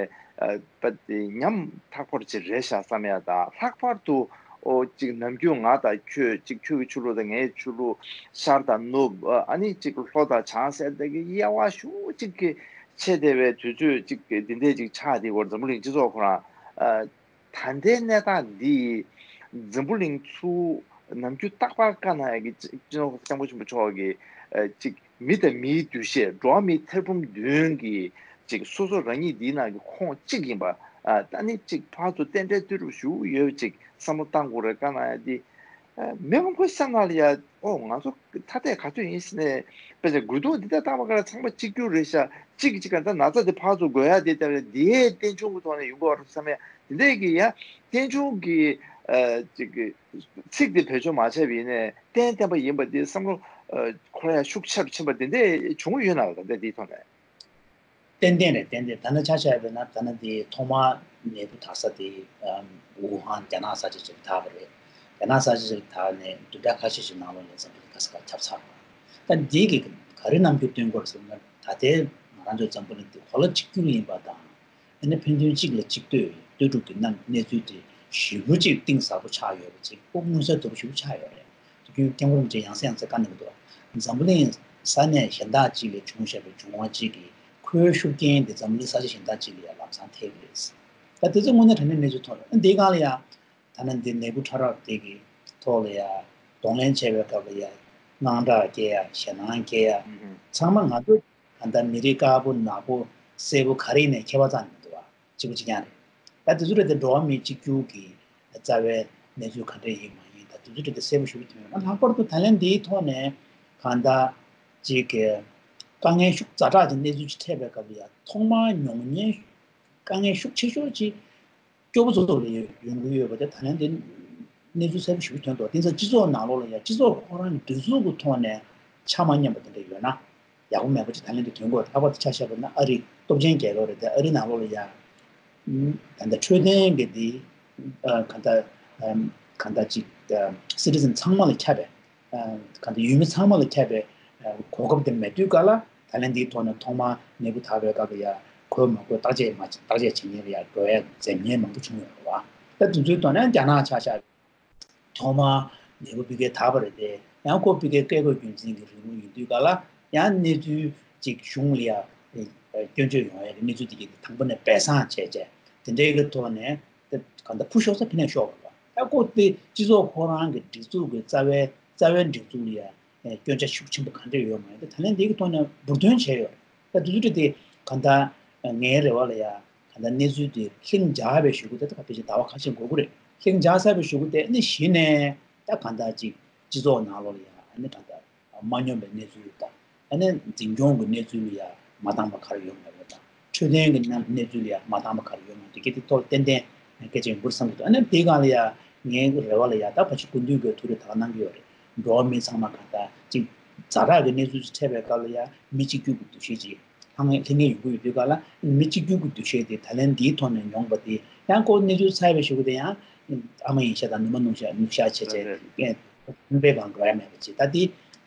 པ་དེ་ཉམ་ཐག་པོ་ཅིག་རེད་ཤག་བསམ་ཡ་དང་ལྷག་པར་དུ་ཨོ་ཅིག་ནམ་རྒྱུན་ང་དང་ཁྱོད་ཅིག་ཁྱོད་ཀྱི་ཆོས་ལུགས་དང་ངའི་ཆོས་ལུགས་ཤར་དང་ནུབ་ཨ་ནི་ཅིག་ལྷོ་དང་བྱང་ཟེར་དེ་གི་དབྱེ་བ་ཞེ་པོ་ཅིག་གི་ཕྱེ་བསྡད་པའི་དུས་ཚོད་ཅིག་གི་འདི་འདྲས་ཅིག་ཆགས་བསྡད་ཡོད་རེད། འཛམ་བུ་གླིང་སྤྱི་ཚོགས་ཁོ་རང་ཨ་ད་ལྟའི་གནས་སྟངས་འདི་འཛམ་བུ་གླིང་ཚུར་ནམ་རྒྱུན་རྟག་པར་བཀའ་གནང་ཡ་གི་སྤྱི་ནོར་གོང་ས་སྐྱབས་མགོན་ཆེན་པོ་མཆོག་གི་ཨ་ཅིག་མི་དང་མིའི་འདུ་ཤེས་འགྲོ་བ་མིའི་ཐེར་འབུམ་བདུན་གྱི་ཅིག་སོ་སོ་རང་ཉིད་འདིའི་ནང་གི་ཁོངས་གཅིག་ཡིན་པ་ཨ་ད་ནི་ཅིག་ཕར་ཚུར་རྟེན་འབྲེལ་ལྟོས་གྲུབ་ཞུ་ཡོད་ཅིག་བསམ་བློ་བཏང་དགོས་རེད། བཀའ་གནང་ཡ་འདི་ཨ་མི་མང་པོའི་སེམས་ནང་ལ་ཡ་ཨོ་ང་ཚོ་ཐ་དད་ག་ཚོད་ཡིན་ཟེར་ནས་དཔེ་ཆ་རྒོལ་རྡུང་འདི་ལྟར་བཏང་བ་ག་རེ་ཚང་མ་གཅིག་གྱུར་རེད་ཤག་གཅིག་གིས་གཅིག་ག་ད་ན་ཚ་འདི་ཕར་ཚུར་འགོས་ཡ་དེ་ལྟ་བུ་འདི་ཡའི་རྟེན་འབྱུང་གི་ཐོག་ནས་ཡོང་གི་བ་རེད་བསམ་ཡ་འདི་འདྲས་ཀྱི་ཡ་རྟེན་འབྱུང་གི་ཨ་ཅིག་གི་ཚིག་དེ་བེད་སྤྱོད་མ་བྱས་པ་ཡིན་ནའི་གཏན་གཏན་པ་ཡིན་པ་འདི་བསམ་བློ་ཨ་འཁོར་ཡ་ཤུགས་ཆེ་རུ་ཕྱིན་པ་འདི་འདྲས་བྱུང་གི་ཡོད་ན་ད་ལྟ་འདིའི་ཐོག་ནས། ཏན་ཏན་རེད། ཏན་ཏན་ད་ནི་ཆ་བཞག་པ་ཡིན་ན་ད་ནི་འདི་ཐོག་མར་ནད་འབུ་དར་ས་དེ་ཨམ་ཝུ་ཧན་རྒྱ་ནག་ས་ཆ་ཅིག་ལ་དར་བ་རེད། རྒྱ་ནག་ས་ཆ་ཅིག་ལ་དར་ནས་བདུན་ཕྲག་ཁ་ཤས་ཤིག་ནང་ལོགས་ནས་འཛམ་བུ་གླིང་ག་ས་ག་ཁྱབ་ཚར་བ། ད་འདི་གི་ག་རེ་རྣམ་འགྱུར་སྟོན་གྱི་ཡོད་རེད་ཟེར་ན་ད་ལྟའི་ང་རང་ཚོའི་འཛམ་བུ་གླིང་འདི་གོ་ལ་གཅིག་གྱུར་ཡིན་པ་དང་། ཨ་ནི་ཕན་ཚུན་གཅིག་ལ་གཅིག་ལྟོས་ལྟོས་གྲུབ་ཀྱི་རྣམ་གནས་ཚུལ་དེ་ཞེ་པོ་གཅིག་གཏིང་ཟབ་པོ་ཆགས་ཡོད་པ་ཅིག་སྤོབས་མངོན་གསལ་དོད་པོ་ཞེ་པོ་ཆགས་ཡོད་རེད། དུས་རྒྱུན་སྐྱབས་མགོན་རིན་པོ་ཆེ་ཡང་སེ་ཡང་སེ་བཀའ་གནང་གི་འདུག་འཛམ་བུ་གླིང་ས་གནས་གཞན་དག་ཅིག་ལས་བྱུང་བཞག་པའི་འབྱུང་བ་གཅིག་གིས་ཁོའི་ཤུགས་རྐྱེན་དེ་འཛམ་བུ་གླིང་ས་ཆ་གཞན་དག་ཅིག་ལ་ཡང་ལམ་སང་ཐེབས་ཀྱི་རེད། ད་དེ་ཚོ་དངོས་གནས་དྲང་གནས་གནས་ཚུལ་ཐོག་རེད། འདིའི་སྒང་ལ་ཡང་ཐ་ན་འདི་ནད་འབུ་ཕྲ་རབ་དེ་གི་ཐོག་ལ་ཡང་གདོང་ལེན་བྱས་པའི་སྐབས་ལ་ཡང་དངངས་སྐྲག་སྐྱེ་ཡ་ཞེད་སྣང་སྐྱེ་ཡ་ཚང་མ་ང་ཚོ་ད་ལྟ་མི་རིགས་དཀར་པོ་ནག་པོ་སེར་པོ་ག་རེ་ཡིན་ནའི་ཁྱད་པར་རྩ་ནས་མི་འདུག་བ། གཅིག་པ་གཅིག་རྐྱང་རེད། ད་དེ་ཚོ་རེད་དེ་འགྲོ་བ་མི་གཅིག་གྱུར་གྱི་རྩ་བའི་གནས་ཚུལ་ག་འདྲ་ཡིན་མ་ཡིན་ད་དེ་ཚོ་རེད་དེ་གསལ་པོ་ཞུ་གི་ཐོན་ཡོད་ན། ལྷག་པར་དུ་ད་ལན་འདིའི་ཐོག་ནས་གང་ལྟར་གཅིག་གི་དཀའ་ངལ་ཤུགས་ཛ་དྲག་ཅིག་གནས་ཚུལ་ཅིག་འཕྲད་པའི་སྐབས་ལ་ཡང་ཐོག་མར་མྱོང་མཁན་དཀའ་ངལ་ཤུགས་ཆེ་ཤོས་ཅིག་སྐྱོ་པོ་ཚོ་ལ་ཡོང་གི་ཡོད་པ་དེ་ད་ལན་དེ་གནས་ཚུལ་གསལ་པོ་ཞིག་ཐོན་འདུག་དེང་སང་སྤྱི་ཚོགས་ནང་ལོགས་ལ་ཡང་སྤྱི་ཚོགས་ཁོ་རང་གི་སྒྲིག་འཛུགས་ཀྱི་ཐོག་ནས་ཆ་མ་མཉམ་པ་དེ་འདྲ་ཡོད་ན་ཡག་པོ་མེད་པ་ཅིག་ད་ལན་དེ་ཐོན་གོ་ལྷག་པར་དུ་ཆ་བཞག་པ་ན་ཨ་རི་སྟོབས་ཆེན་རྒྱལ་ཁབ་རེད་དེ་ཨ་རི་ནང་ལོགས་ལ་ཡང་ད་ལྟ་འཕྲོད་བསྟེན་གྱི་དེ་ག་ད་ག་ད་ཅིག་སི་ཊི་ཛན་ཚང་མ་ལ་ཁྱབ་པའི། གང་ལྟར་ཡུལ་མི་ཚང་མ་ལ་ཁྱབ་པའི་གོ་སྐབས་དེ་མེད་དུས་ག་ལ་ད་ལན་འདིའི་ཐོག་ནས་ཐོག་མར་ནད་འབུ་དར་བའི་སྐབས་ལ་ཡ་གོས་མ་གོས་བརྟག་དཔྱད་མ་བརྟག་དཔྱད་བྱེད་མཁན་ལ་ཡ་འགྲོ་ཡ་འཛེམ་མཁན་མང་པོ་བྱུང་ཡོད་རེད་བ། ད་དེ་ཚོའི་ཐོག་ནས་རྒྱ་ནག་ཆ་བཞག་ཐོག་མར་ནད་འབུ་ཕ་གིར་དར་བ་རེད་དེ་ ཡང་ཁོ་ཕ་གིའི་བཀས་བཀོད་རྒྱུད་འཛིན་གྱི་རིང་ལུགས་ཡིན་དུས་ག་ལ་ཡང་གནས་ཚུལ་ཅིག་གཞུང་ལ་ཡ་སྐྱོན་བརྗོད་ཡོང་ཡ་གི་གནས་ཚུལ་དེ་གི་དང་པོ་ནས་སྦས་གསང་བྱས་བྱས་དེ་འདྲའི་གི་ཐོག་ནས་དེ་ག་འདྲ་ཕུ་ཤོག་ས་ཕི་ནས་ཤོག་གི་པ། ད་ཁོ་དེ་སྤྱི་ཚོགས་ཁོ་རང་གི་སྒྲིག་འཛུགས་ཀྱི་རྩ་བའི་རྩ་བའི་སྒྲིག་འཛུགས་ལ་ཡ་སྐྱོན་ཆ་ཤུགས་ཆེན་པོ་ག་འདྲ་ཡོད་མ་ཡོད་དེ་ད་ལན་འདི་གི་ཐོག་ནས་འབུར་འདོན་བྱས་ཡོད་རེད། ད་དུས་ཚོད་དེ་ག་འདྲ་ངའི་རེ་བ་ལ་ཡ་ག་འདྲ་གནས་ཚུལ་དེ་ལྷིང་འཇགས་པའི་གཞུག་གུ་དེ་ད་ཕལ་ཆེར་ཟླ་བ་ཁ་ཤས་འགོར་གི་རེད། ལྷིང་འཇགས་ཚར་བའི་གཞུག་གུ་དེ་ནི་གཞི་ནས་ད་ག་འདྲ་ཅིག་སྤྱི་ཚོགས་ནང་ལོགས་ལ་ཡ་ཨ་ནི་ག་འདྲ་མ་སྙོམས་པའི་གནས་ཚུལ་དང་། ཨ་ནི་འཛིན་སྐྱོང་གི་གནས་ཚུལ་ལ་ཡང་མ་འདང་པ་ག་རེ་ཡོད་མ་རེད་དང་། འཕྲོད་བསྟེན་གྱི་གནས་གནས་ཚུལ་ལ་ཡང་མ་འདང་པ་ག་རེ་ཡོད་མ་རེད་དེ་གལ་ཏེ་ཐོག་ཏན་ཏན་སྐད་ཆ་ཡོང་གི་རེད་བསམ་གྱི་འདུག་ཨ་ནི་དེའི་སྒང་ལ་ཡང་ངའི་རེ་བ་ལ་ཡང་ད་ཕལ་ཆེར་སྐུ་མདུན་གྱིས་ཐུགས་རེ་ད་ག་གནང་གི་ཡོད་རེད། འགྲོ་བ་མི་ཚང་མ་གང་ལྟར་གཅིག་ཛ་དྲག་གི་གནས་ཚུལ་ཅིག་འཕྲད་པའི་སྐབས་ལ་ཡང་མི་གཅིག་གྱུར་གྱི་འདུ་ཤེས་ཅིག་ལྷང་ངེ་ལྷང་ངེ་ཡོང་གི་ཡོད་དུས་ག་ལ་མི་གཅིག་གྱུར་གྱི་འདུ་ཤེས་དེ་ད་ལན་འདིའི་ཐོག་ནས་མྱོང་པ་དེ་ཡང་ཁོ་གནས་ཚུལ་ཚར་བའི་གཞུག་གུ་དེ་ཡང་ཨ་མ་ཡིན་ཤག་དང་ནུ་མ་ནུ་ཤག་ནུ་ཤག་བྱས་བྱས་ཀྱན་ཁོང་པའི་སྒང་འགྲོ་ཡ་མེད་པ་ཅིག་ད་དེ་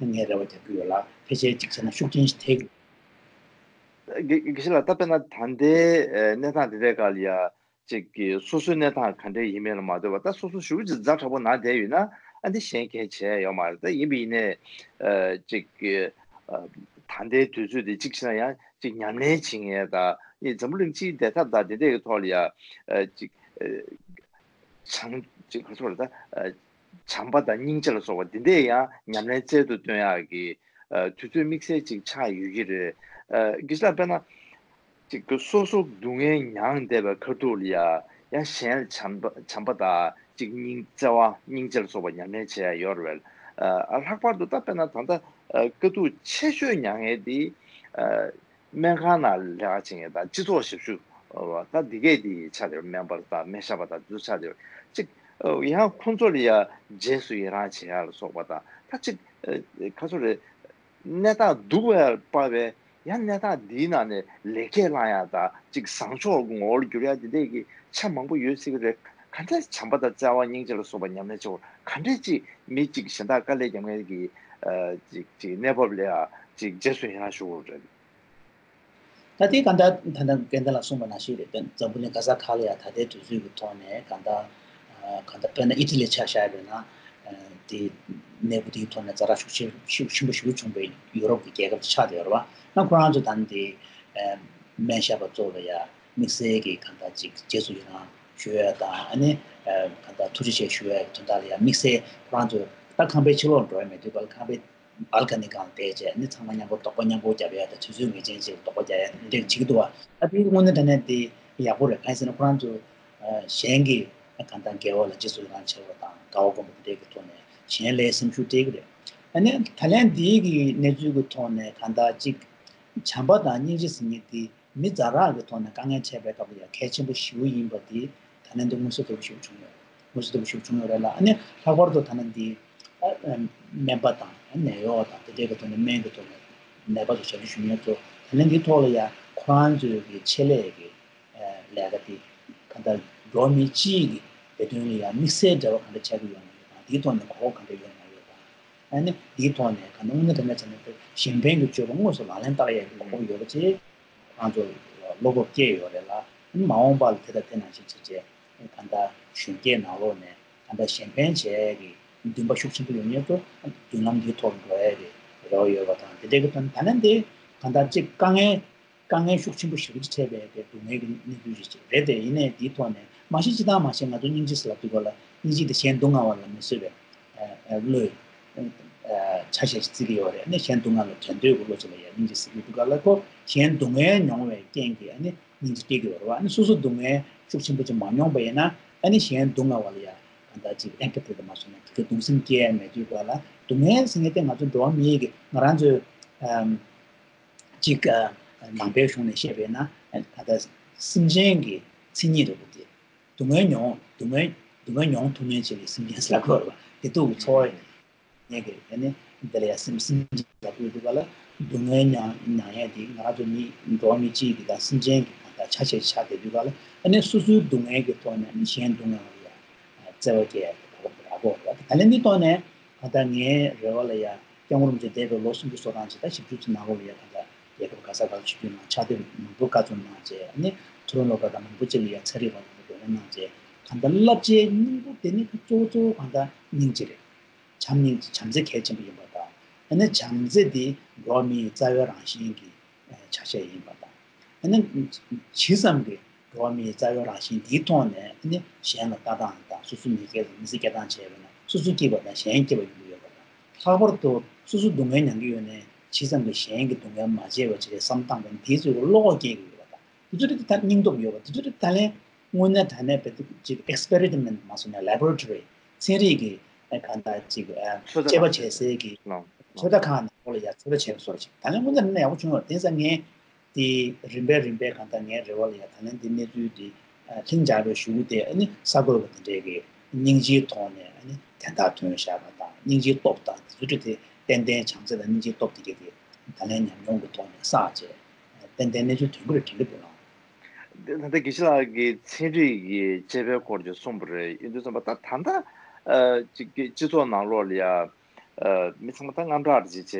ངས་རེ་བ་རྒྱག་གི་ཡོད་ལ་ཕལ་ཆེར་གཅིག་བྱས་ན་ཤུགས་རྐྱེན་ཞིག་ཐེབས་ཀྱི། དགེ་དགེ་བཤེས་ལགས་ད་དཔེར་ན་ད་ལྟའི་གནས་སྟངས་དེ་འདྲའི་སྐབས་ལ་ཡ་ཅིག་གི་སོ་སོའི་གནས་སྟངས་ག་འདྲ་ཡིན་མིན་ལ་མ་ལྟོས་པར་ད་སོ་སོ་ཞེ་པོ་ཅིག་ཛ་དྲག་པོ་ན་བསྡད་ཡོད་ན་ཨ་འདི་གཞན་གང་བྱས་ཡོད་མ་རེད། ད་ཡིན་པ་ཡིན་ནའི་ཅིག་གི་ད་ལྟའི་དུས་ཚོད་དེ་གཅིག་བྱས་ན་ཡང་ཅིག་ཉམས་ལེན་བྱེད་མཁན་དང་འཛམ་བུ་གླིང་སྤྱིའི་བདེ་ཐབས་དང་དེ་འདྲའི་གི་ཐོག་ལ་ཡ་ཅིག་བྱང་ཅིག་ག་ཚོད་རེད་ད། བྱམས་པ་དང་སྙིང་རྗེ་ལ་སོགས་པ་འདི་འདྲས་ཡང་ཉམས་ལེན་རྩལ་དུ་བཏོན་ཡག་གི་དུས་ཚོད་དམིགས་བསལ་ཅིག་ཆགས་ཡོད་ཀྱི་རེད། དགེ་བཤེས་ལགས་དཔེར་ན་ཅིག་སོ་སོ་སྡུག་བསྔལ་མྱངས་བསྡད་པའི་ཁ་ཐུག་ལ་ཡ་ཡང་གཞན་ལ་བྱམས་པ་བྱམས་པ་དང་ཅིག་སྙིང་བརྩེ་བ་སྙིང་རྗེ་ལ་སོགས་པ་ཉམས་ལེན་བྱེད་ཡག་ཡོད་རེད་པས། ལྷག་པར་དུ་ད་དཔེར་ན་ད་ལྟ་དཀའ་སྡུག་ཆེ་ཤོས་མྱངས་མཁན་དེ། སྨན་ཁང་ནང་ལས་ཀ་བྱེད་མཁན་དང་སྤྱི་ཚོགས་ཞབས་ཞུ་ད་འདི་གས་དེ་ཆགས་བསྡད་པ་སྨན་པ་དང་སྨན་ཞབས་པ་དང་འདི་ཚོ་ཆགས་བསྡད་པ་གཅིག་ཡང་ཁོང་ཚོ་ལ་ཡ་རྗེས་སུ་ཡི་རང་བྱེད་ཡག་ལ་སོགས་པ་དང་ད་གཅིག་ཁ་ཚོ་རེད། གནས་སྟངས་སྡུག་པ་སྤར་བའི་ཡང་གནས་སྟངས་འདིའི་ནང་ནས་ལེགས་སྐྱེས་བླང་ཡག་དང་གཅིག་བཟང་ཕྱོགས་ངོ་བོར་འགྱུར་ཡག་འདི་འདྲས་ཀྱི་ཆ་མང་པོ་ཡོད་སྲིད་ཀྱི་རེད། ག་འདྲས་བྱམས་པ་དང་བརྩེ་བ་སྙིང་རྗེ་ལ་སོགས་པ་ཉམས་ལེན་བྱེད་དགོས་ག་འདྲས་ཅིག་མི་གཅིག་གཞན་དག་དཀའ་ལས་རྒྱབ་མཁན་གྱི་ཅིག་ཅིག་གནས་བབ་ལ་ཡ་ཅིག་རྗེས་སུ་ཡི་རང་ཞུ་དགོས་རེད། ད་ལྟའི་གང་ལྟར་ད་ལྟ་རྒན་ལགས་གསུངས་པ་ནང་བཞིན་རེད། འཛམ་བུ་གླིང་ག་ས་ག་ལ་ཡ་ད་ལྟའི་དུས་ཚོད་ཀྱི་ཐོག་ནས་གང་ལྟར་གང་ལྟར་དཔེར་ན་ཨི་ཊ་ལི་ཆ་བཞག་པ་ཡིན་ན་དེ་གནས་བབ་དེའི་ཐོག་ནས་ཛ་དྲག་ཤུགས་ཆེ་ཤུགས་ཆེན་པོ་ཞེ་པོ་བྱུང་བའི་ཡུ་རོབ་ཀྱི་རྒྱལ་ཁབ་ཅིག་ཆགས་བསྡད་ཡོད་རེད་བ། ཡང་ཁོ་རང་ཚོ་ད་ནི་དེ་སྨན་ཞབས་པ་ཚོ་ལ་ཡ་དམིགས་བསལ་གྱི་གང་ལྟར་ཅིག་རྗེས་སུ་ཡི་རང་ཞུ་ཡ་དང་ཨ་ནི་གང་ལྟར་ཐུགས་རྗེ་ཆེ་ཞུ་ཡ་གི་དོན་དག་ལ་ཡ་དམིགས་བསལ་ཁོ་རང་ཚོ་ད་ཁང་པའི་ཕྱི་ལོགས་འགྲོ་ཡ་མེད་དུས་ག་ལ་ཁང་པའི་སྦལ་ཀ་ནི་སྒང་བསྡད་བྱས་ནི་ཚང་མ་མཉམ་པོ་རྡོག་པ་མཉམ་པོ་རྒྱབ་ཡ་དང་དུས་ཚོད་ངེས་ཅན་ཅིག་རྡོག་པ་རྒྱག་ཡ་འདི་འདྲས་བྱེད་ཀྱི་འདུག་བ། ད་དེའི་དངོས་གནས་དྲང་གནས་དེ་ཡག་པོ་རེད། གང་ཡིན་ཟེར་ན་ཁོ་རང་ཚོ་གཞན་གྱི་གང་ལྟར་དགེ་བ་ལ་རྗེས་སུ་ཡི་རང་བྱེད་པ་དང་དགའ་བ་སྒོམ་པ་དེ་འདྲས་ཀྱི་ཐོག་ནས་གཞན་ལ་སེམས་ཤུགས་སྤྲད་ཀྱི་རེད། ཨ་ནི་ད་ལན་འདིའི་གི་གནས་ཚུལ་གྱི་ཐོག་ནས་གང་ལྟར་ཅིག་བྱམས་པ་དང་སྙིང་རྗེ་ཟེར་མཁན་དེ་མི་ཛ་དྲག་གི་ཐོག་ནས་དཀའ་ངལ་འཕྲད་པའི་སྐབས་ལ་ཡང་གལ་ཆེན་པོ་ཞེ་པོ་ཡིན་པ་དེ་ད་ལན་དུ་མངོན་གསལ་དོད་པོ་ཞིག་བྱུང་ཡོད། མངོན་གསལ་དོད་པོ་ཞིག་བྱུང་ཡོད་རེད་ལ། ཨ་ནི་ལྷག་པར་དུ་ད་ལན་འདི་ཨ་ཨ་སྨན་པ་དང་ནད་གཡོག་དང་དེ་འདྲའི་གི་ཐོག་ནས་སྨན་གྱི་ཐོག་ནས་ནད་པ་ཚོ་ཞབས་ཞུ་ཞུ་མཁན་ཚོ་ད་ལན་འདིའི་ཐོག་ལ་ཡང་ཁོ་རང་ཚོའི་གི་ཆེད་ལས་ཀྱི་ལས་ཀ་དེ་ག་འདྲ་འགྲོ་བ་མི་སྤྱིའི་གི་བདེ་དོན་ལ་ཡང་དམིགས་བསལ་འབྲེལ་བ་ག་འདྲ་ཆགས་ཀྱི་ཡོད་མ་ཡོད་དང་དེའི་ཐོག་ནས་གོ་སྐབས་ག་འདྲ་ཡོད་མ་ཡོད་དང་། ཨ་ནི་དེའི་ཐོག་ནས་ག་འདྲ་དངོས་གནས་དྲང་གནས་བྱས་ན་གཞན་ཕན་གྱི་སྤྱོད་པ་དངོས་སུ་ལག་ལེན་བསྟར་ཡས་ཀྱི་གོ་སྐབས་ཡོད་པ་བཅས། ཁོང་ཚོ་བློ་སྤོབས་སྐྱེས་ཡོད་རེད་ལ། མ་འོངས་པ་ལ་དེ་དང་དེ་ནང་བཞིན་བྱས་རྗེས་གང་ལྟར་གཞོན་སྐྱེས་ནང་ལོགས་ནས་གང་ལྟར་གཞན་ཕན་བྱེད་ཡས་ཀྱི་འདུན་པ་ཤུགས་ཆེན་པོ་ཡོད་མཁན་ཚོ་མདུན་ལམ་འདིའི་ཐོག་འགྲོ་ཡས་ཀྱི་རེ་བ་ཡོད་པ་དང་དེ་འདྲའི་གི་ཐོག་ནས་ད་ལན་དེ་གང་ལྟར་གཅིག་དཀའ་ངལ་དཀའ་ངལ་ཤུགས་ཆེན་པོ་ཞེ་པོ་ཅིག་འཕྲད་པའི་གི་སྡུག་བསྔལ་གྱི་གནས་ཚུལ་ཞིག་རེད་དེ། ཡིན་ནའི་འདིའི་ཐོག་ནས་མ་གཞི་སྤྱིར་བཏང་མ་གཞི་ང་ཚོ་སྙིང་རྗེ་ཟེར་ལབ་དུས་སྐབས་ལ་སྙིང་རྗེ་དེ་གཞན་སྡུག་བསྔལ་བ་ལ་མི་བཟོད་པའི་བློས་ཆ་ཤས་ཤིག་བརྩི་གི་ཡོད་རེད། ཨ་ནི་གཞན་སྡུག་བསྔལ་ལ་དྲན་འདོད་ཀྱི་བློ་ཅིག་ལ་ཡང་སྙིང་རྗེ་ཟེར་གྱི་འདུག་ག་ལ། ཁོ་གཞན་སྡུག་བསྔལ་མྱོང་བའི་རྐྱེན་གྱིས་ཨ་ནི་སྙིང་རྗེ་སྐྱེ་གི་ཡོད་རེད་བ། ཨ་ནི་སོ་སོ་སྡུག་བསྔལ་ཤུགས་ཆེན་པོ་ཅིག་མ་མྱོང་པ་ཡིན་ན་ཨ་ནི་གཞན་སྡུག་བསྔལ་བ་ལ་ཡང་གང་ལྟར་ཅིག་ཨེམ་པ་ཐི་དེ་མ་སོང་ན་དེ་ག་གདུང་སེམས་སྐྱེ་ཡ་མེད་དུས་སྐབས་ལ་སྡུག་བསྔལ་ཟེར་མཁན་དེ་ང་ཚོ་འགྲོ་བ་མིའི་གི་ང་རང་ཚོའི་ཅིག་ནང་པའི་གཞུང་ནས་བཤད་པས་ན་ད་ལྟ་སེམས་ཅན་གྱི་མཚན་ཉིད་རེད་པ། དེ་སྡུག་བསྔལ་མྱོང་སྡུག་བསྔལ་སྡུག་བསྔལ་མྱོང་ཐུབ་མཁན་ཅིག་ལ་སེམས་ཅན་ཟེར་ལབ་དགོས་རེད་པ། བདེ་སྡུག་གི་ཚོར་བ་ཡིན་གྱི་རེད། ཨ་ནི་འདི་ལ་ཡང་སེམས་སེམས་ཅན་ལབ་དགོས་དུས་ག་ལ་སྡུག་བསྔལ་མྱང་མྱང་ཡས་དེ་ང་རང་ཚོ་མི་འགྲོ་བ་མི་གཅིག་གི་དང་སེམས་ཅན་གྱི་དང་ཆ་ཤས་ཆགས་བསྡད་དུས་ག་ལ་ཨ་ནི་སོ་སོའི་སྡུག་བསྔལ་གྱི་ཐོག་ནས་ཨ་ནི་གཞན་སྡུག་བསྔལ་བ་ལ་ཡང་བརྩེ་བ་སྐྱེ་ཡ་དེ་ག་ལ་རག་གོ་རེད་པ། ད་ལན་འདི་ཐོག་ནས། ད་ལྟ་ངའི་རེ་བ་ལ་ཡ་སྐྱབས་མགོན་རིན་པོ་ཆེ་འདས་པའི་ལོ་སུམ་ཅུ་སོ་གྲངས་ཅིག་ད་བཞི་བཅུ་ཙམ་ནང་ལོགས་ལ་ཡ་ད་ལྟ་རྒྱལ་ཁབ་ག་ས་ག་ལ་ཆིབས་བསྒྱུར་གནང་ཕྱག་དེབ་མང་པོ་བཀའ་བརྩམས་གནང་བྱས་ཨ་ནི་ཐུ་རོན་ལོ་ཁ་དང་མང་པོ་ཅིག་ལ་ཡ་ཚན་རིག་པ་མང་པོ་བགྲོ་གླེང་གནང་བྱས་གང་ལྟར་བསླབ་བྱའི་སྙིང་པོ་དེ་ནི་གཙོ་བོ་གཙོ་བོ་གང་ལྟར་སྙིང་རྗེ་རེད། ཐམ་སྙིང་བྱམས་བརྩེ་གལ་ཆེན་པོ་ཡིན་པ་དང་། ཨ་ནི་བྱམས་བརྩེ་འདི་འགྲོ་བ་མིའི་རྩ་བའི་རང་བཞིན་གྱི་ཆ་ཤས་ཡིན་པ་དང་། ཨ་ནི་ཇི་ཙམ་གྱི་འགྲོ་བ་མིའི་རྩ་བའི་རང་བཞིན་འདིའི་ཐོག་ནས་ཨ་ནི་གཞན་ལ་ལྟ་སྟངས་དང་། སོ་སོ་མི་སྐྱེ་མི་ཚེ་སྐྱེལ་སྟངས་བྱས་པ་ན་སོ་སོ་སྐྱིད་པ་དང་གཞན་སྐྱིད་པ་ཡོང་གི་ཡོད་པ་དང་། ལྷག་པར་དུ་སོ་སོ་སྡུག་བསྔལ་མྱང་གི་ཡོད་ནའི་ཇི་ཙམ་གྱི་གཞན་གྱི་སྡུག་བསྔལ་མ་བྱས་པ་བྱེད་པའི་བསམ་སྟངས་དང་། འདིའི་ཚོའི་བློ་ཁོག་སྐྱེ་གི་ཡོད་པ་དང་། དེ་ཚོ་དེ་ད་སྙིང་སྟོབས་ཡོད་པ། དེ་ཚོ་དེ་ད་ལན་དངོས་གནས་དྲང་གནས་པའི་ཅིག་ཨེག་སི་པེ་རི་མེན་ཊི་མ་སོང་ན་ལེ་བྷོ་རེ་ཊོ་རི་ཚན་རིག་གི་གང་ལྟར་ཅིག་ཚོད་ལྟ་དཔྱད་པ་ཁང་བྱེད་སའི་གི་ལགས། ཚོད་ལྟ་ཁང་ནང་ལོགས་ལ་ཡ་ཚོད་ལྟ་བྱས་པ་སོགས་ཅིག་ད་ལན་དངོས་གནས་ཡག་པོ་བྱུང་ཡོད། དེ་ཙང་ངས་དེ་རིམ་པས་རིམ་པས་གང་ལྟར་ངའི་རེ་བ་ལ་ཡ་ད་ལན་དེ་གནས་ཚུལ་དེ་ལྷིང་འཇགས་པའི་གཞུག་གུ་དེ་ཨ་ནི་གསར་འགོད་པ་དེ་འདྲས་ཀྱི་སྙིང་རྗེའི་ཐོག་ནས་ཨ་ནི་དན་རྟགས་ཐོན་བཞག་པ་དང་། སྙིང་རྗེའི་སྟོབས་དང་དེ་ཚོ་དེ་ཏན་ཏན་བྱམས་བརྩེ་དང་སྙིང་རྗེའི་སྟོབས་དེ་གས་དེ་ད་ལན་ཉམས་མྱོང་གི་ཐོག་ནས་བསགས་བྱས་ཏན་ཏན་གནས་ཚུལ་ཐོན་གྱི་རེད་དྲན་གྱི་འདུག་ལགས། ད་ལྟ་དགེ་བཤེས་ལགས་ཀྱིས་ཚན་རིག་གི་དཔྱད་པའི་སྐོར་གྱི་གསུངས་པ་རེད། ཡིན་དུས་ཙམ་པ་ད་ད་ལྟ་ཅིག་གི་སྤྱི་ཚོགས་ནང་ལོགས་ལ་ཡ་མི་ཚང་མ་ད་དངངས་སྐྲག་ཅིག་བྱས་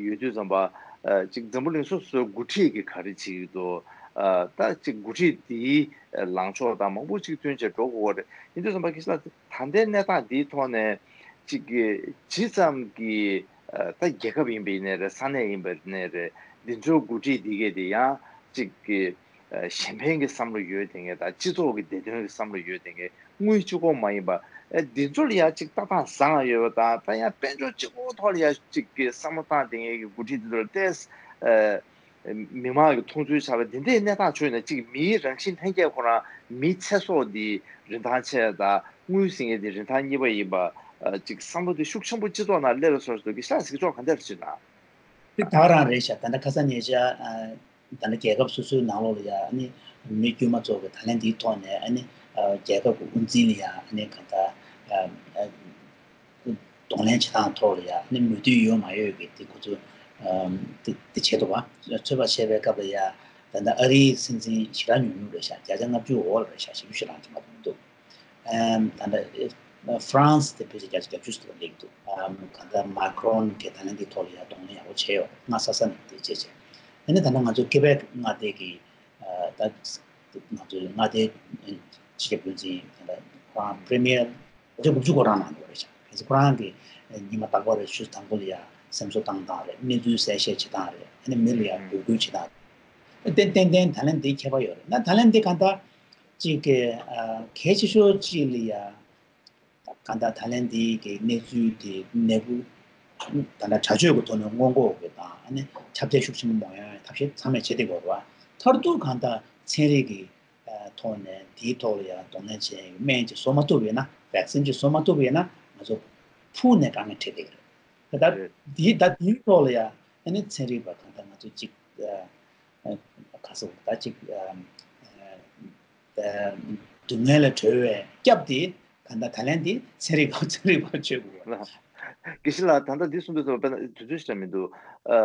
ཡོད་དུས་ཙམ་པ། ཅིག་འཛམ་བུ་གླིང་སོ་སོའི་འགོ་ཁྲིད་ཀྱིས་ག་རེ་བྱེད་ཀྱི་འདུག་ད་ཅིག་འགོ་ཁྲིད་དེའི་ལངས་ཕྱོགས་དང་མང་པོ་ཅིག་བསྟུན་བྱས་འགྲོ་དགོས་པ་རེད། ཡིན་དུས་ཙམ་པ་དགེ་བཤེས་ལགས་ད་ལྟའི་གནས་སྟངས་འདིའི་ཐོག་ནས་ཅིག་གི་ཇི་ཙམ་གྱི་ད་རྒྱལ་ཁབ་ཡིན་པ་ཡིན་ནའི་རེད། ས་གནས་ཡིན་པ་ཡིན་ནའི་རེད། འདི་ཚོའི་འགོ་ཁྲིད་འདི་གས་དེ་ཡང་ཅིག་གི་གཞན་ཕན་གྱི་བསམ་བློ་ཡོད་དེ་ངས་དང་། སྤྱི་ཚོགས་ཀྱི་བདེ་དོན་གྱི་བསམ་བློ་ཡོད་དེ་ངས། དངུལ་གཅིག་པོ་མ་ཡིན་པ། ཨེ་འདི་ཚོ་ལ་ཡང་ཅིག་ལྟ་སྟངས་བཟང་ཡོད་པ་དང་། ད་ཡང་དཔལ་འབྱོར་གཅིག་པོ་ཐོག་ལ་ཡང་ཅིག་གི་བསམ་བློ་བཏང་དེ་ངས་ཀྱི་འགོ་ཁྲིད་འདི་ཚོ་ལ་ཏོག་ཙམ་མི་མང་གི་མཐོང་ཚུལ་ཆགས་པ་འདི་འདྲའི་གནས་སྟངས་བྱུང་ན། ཅིག་མིའི་རང་བཞིན་ལྷན་སྐྱེས་ཁོ་རང་མིའི་ཚེ་སྲོག་འདི་རིན་ཐང་ཆེ་དང་དངུལ་ཟེར་མཁན་འདི་རིན་ཐང་གཉིས་པ་ཡིན་པ། ཅིག་བསམ་བློ་འདི་ཤུགས་ཆེན་པོ་སྤྱི་ཚོགས་ནང་སླེབས་པ་སོགས་སུ་གི་ཤ་གཟིགས་ཚོགས་ག་འདྲ་རེད་ཅེ་ན། དེ་ད་ག་རང་རེད་ཤག་ད་ལྟ་ཁ་སང་ཉེ་ཆར་ཨ་ད་ལྟ་རྒྱལ་ཁབ་སོ་སོའི་ནང་ལོགས་ལ་ཡ་ཨ་ནི་མི་དཀྱུས་མ་ཚོ་གི་ད་ལན་འདིའི་ཐོག་ནས་ཨ་ནི་ཨ་རྒྱལ་ཁབ་ཀྱི་དབུ་འཛིན་ལ་ཡ་ཨ་ནི་གང་ལྟར་ཨ་ཨ་གདོང་ལེན་བྱེད་སྟངས་ཐོག་ལ་ཡ་ཨ་ནི་མོས་མཐུན་ཡོད་མ་ཡོད་ཀྱི་དེ་ཁོ་ཚོ་ཨ་དེ་དེ་བྱེད་དོ་བ། ཚོད་དཔག་བྱས་པའི་སྐབས་ལ་ཡ་ད་ལྟ་ཨ་རིའི་སྲིད་འཛིན་ཞེ་དྲག་ཉུང་ཉུང་རེད་ཤག་བརྒྱ་ཆ་ལྔ་བཅུ་འོག་ལ་རེད་ཤག་བཞི་བཅུ་ཞེ་གྲངས་ཅིག་མ་གཏོགས་མི་འདུག་ཨམ་ད་ལྟ་ཨེ་ཧྥ་རན་སི་དེ་ཕལ་ཆེར་བརྒྱ་ཆ་བརྒྱད་ཅུ་ཙམ་སླེབས་འདུག་ཨམ་གང་ལྟར་མཱ་ཀྲོན་གྱིས་ད་ལན་འདི་ཐོག་ལ་ཡང་གདོང་ལེན་ཡག་པོ་བྱས་ཡོད། སྔ་ས་ས་ནས་དེ་བྱས་བྱས། ཨ་ནི་ད་ལྟ་ང་ཚོ་ཀེ་བེག་མངའ་སྡེ་གི་ཨ་ད་ང་ཚོའི་མངའ་སྡེའི་སྤྱི་ཁྱབ་འགོ་འཛིན་ད་ལྟ་ཁོ་རང་པྲེ་མི་ཡར་ལོ་ངོ་དགུ་བཅུ་ཁོ་རང་གནང་འདུག་རེད་ཤག་གལ་སྲིད་ཁོ་རང་གིས་ཉི་མ་རྟག་པར་རེ་ཆུ་དང་པོ་ལ་ཡང་སེམས་གསོ་བཏང་སྟངས་རེད། གནས་ཚུལ་གསལ་བཤད་བྱེད་སྟངས་རེད། ཨ་ནི་མི་ལ་ཡང་འབོད་སྐུལ་བྱེད་སྟངས་རེད། ཏན་ཏན་ཏན་ད་ལན་འདི་ཁྱད་པར་ཡོད་རེད། ན་ད་ལན་འདི་གང་ལྟར་ཅིག་གི་ཨ་གལ་ཆེ་ཤོས་ཅིག་ལ་ཡ་གང་ལྟར་ད་ལན་འདི་གི་གནས་ཚུལ་དེ་ནད་འབུ་ད་ལྟ་དྲག་སྤྱོད་ཀྱི་ཐོག་ནས་སྔོན་འགོག་གི་དང་ཨ་ནི་ཁྱབ་གདལ་ཤུགས་ཆེན་པོ་མ་ཡོང་ཡ་ཐབས་ཤེས་ཚང་མས་བྱེད་བསྡད་དགོས་རེད་བ། མཐར་ཐུག་གང་ལྟར་ཚན་རིག་གི་ཐོག་ནས་དེའི་ཐོག་ལ་ཡང་གདོང་ལེན་བྱེད་ཡ་སྨན་ཅིག་བཟོ་མ་ཐུབ་ཡོད་ན། ཝེག་སིན་ཅིག་བཟོ་མ་ཐུབ་ཡོད་ན་ང་ཚོ་ཕུགས་ནས་དཀའ་ངལ་འཕྲད་བསྡད་ཀྱི་རེད། ད་ལྟ་རེད། དེའི་ད་དེའི་ཐོག་ལ་ཡང་ཨ་ནི་ཚན་རིག་པ་གང་ལྟར་ང་ཚོ་གཅིག་ཨ་ཨ་ག་ཟེར་ད་གཅིག་ཨ་ཨ་སྡུག་བསྔལ་ལ་གྲོལ་བའི་སྐྱབས་དེ་གང་ལྟར་ད་ལན་དེ་ཚན་རིག་པ་ཚན་རིག་པར་བཅོལ་དགོས་རེད། དགེ་བཤེས་ལགས་ད་ལྟ་འདི་གསུང་དུས་ཙམ་པ་དཔེར་ན་དུས་ཚོད་ཞིག་མི་འདུག་ཨ་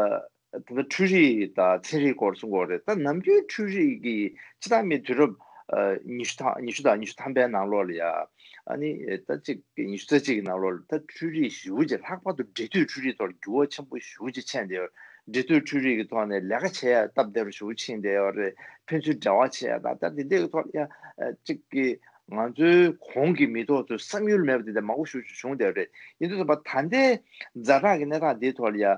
ད་ལྟ་འཕྲུལ་རིག་དང་ཚན་རིག་སྐོར་གསུང་གི་ཡོད་རེད། ད་ནམ་རྒྱུན་འཕྲུལ་རིག་གི་སྤྱིར་བཏང་མི་དུས་རབས་ཨ་ཉི་ཤུ་ཐམ་ཉི་ཤུ་དང་ཉི་ཤུ་ཐམ་པའི་ནང་ལོགས་ལ་ཡ། ཨ་ནི་ད་ཅིག་ཉི་ཤུ་རྩ་གཅིག་གི་ནང་ལོགས་ལ་ད་འཕྲུལ་རིག་ཞེ་པོ་ཅིག་ལྷག་པར་དུ་འབྲེལ་མཐུད་འཕྲུལ་རིག་ཐོག་འགྱུར་བ་ཆེན་པོ་ཞེ་པོ་ཅིག་ཕྱིན་བསྡད་ཡོད། འབྲེལ་མཐུད་འཕྲུལ་རིག་གི་ཐོག་ནས་ལས་ཀ་བྱེད་ཡ་སྟབས་བདེ་རུ་ཞེ་པོ་ཕྱིན་བསྡད་ཡོད་རེད། ཕན་ཚུན་འབྲེལ་བ་བྱེད་ཡ་དང་ད་དེ་འདྲའི་ཐོག་ལ་ཡ་ཅིག་གི་ང་ཚོའི་གོང་གི་མི་ཐོག་ཚོས་བསམ་ཡུལ་མེད་པ་དེ་འདྲ་མང་པོ་ཞེ་པོ་ཅིག་བྱུང་བསྡད་ཡོད་རེད། ཡིན་དུས་ཙམ་པ་ད་ལྟའི་ཛ་དྲག་གི་གནས་སྟངས་འདིའི་ཐོག་ལ་ཡ།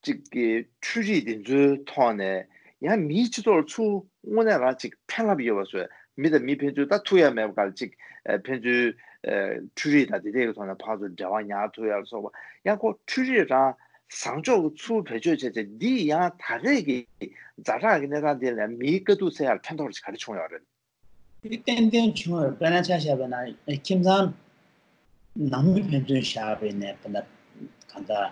གཅིག་གི་འཕྲུལ་རིག་འདི་ཚོའི་ཐོག་ནས་ཡང་མིའི་སྤྱི་ཚོགས་ལ་ཚུར་དངོས་གནས་རང་གཅིག་ཕན་རླབས་ཡོད་པ་བཟོས། མི་དང་མི་ཕན་ཚུན་ད་ཐུག་ཡ་མེད་པ་ག་ལ་གཅིག་ཨ་ཕན་ཚུན་ཨ་འཕྲུལ་རིག་དང་དེ་འདྲའི་གི་ཐོག་ནས་ཕར་ཚུར་འབྲེལ་བ་ཉར་ཐུབ་ཡ་ལ་སོགས་པ། ཡང་ཁོ་འཕྲུལ་རིག་རང་བཟང་ཕྱོགས་ཀྱི་ཚུར་བེད་སྤྱོད་བྱས་བྱས་འདི་ཡང་ད་རེས་ཀྱི་ཛ་དྲག་གི་གནས་སྟངས་འདི་ལ་མིའི་དཀའ་སྡུག་སེལ་ཡར་ཕན་ཐོགས་ག་རེ་བྱུང་ཡོད་རེད། དེ་ཏན་ཏན་བྱུང་བར་དཔེར་ན་ཆ་བཞག་པ་ན་ཁྱིམ་ཚང་ནང་མི་ཕན་ཚུན་བཞག་པའི་ནས་དཔེར་ན་གང་ལྟར་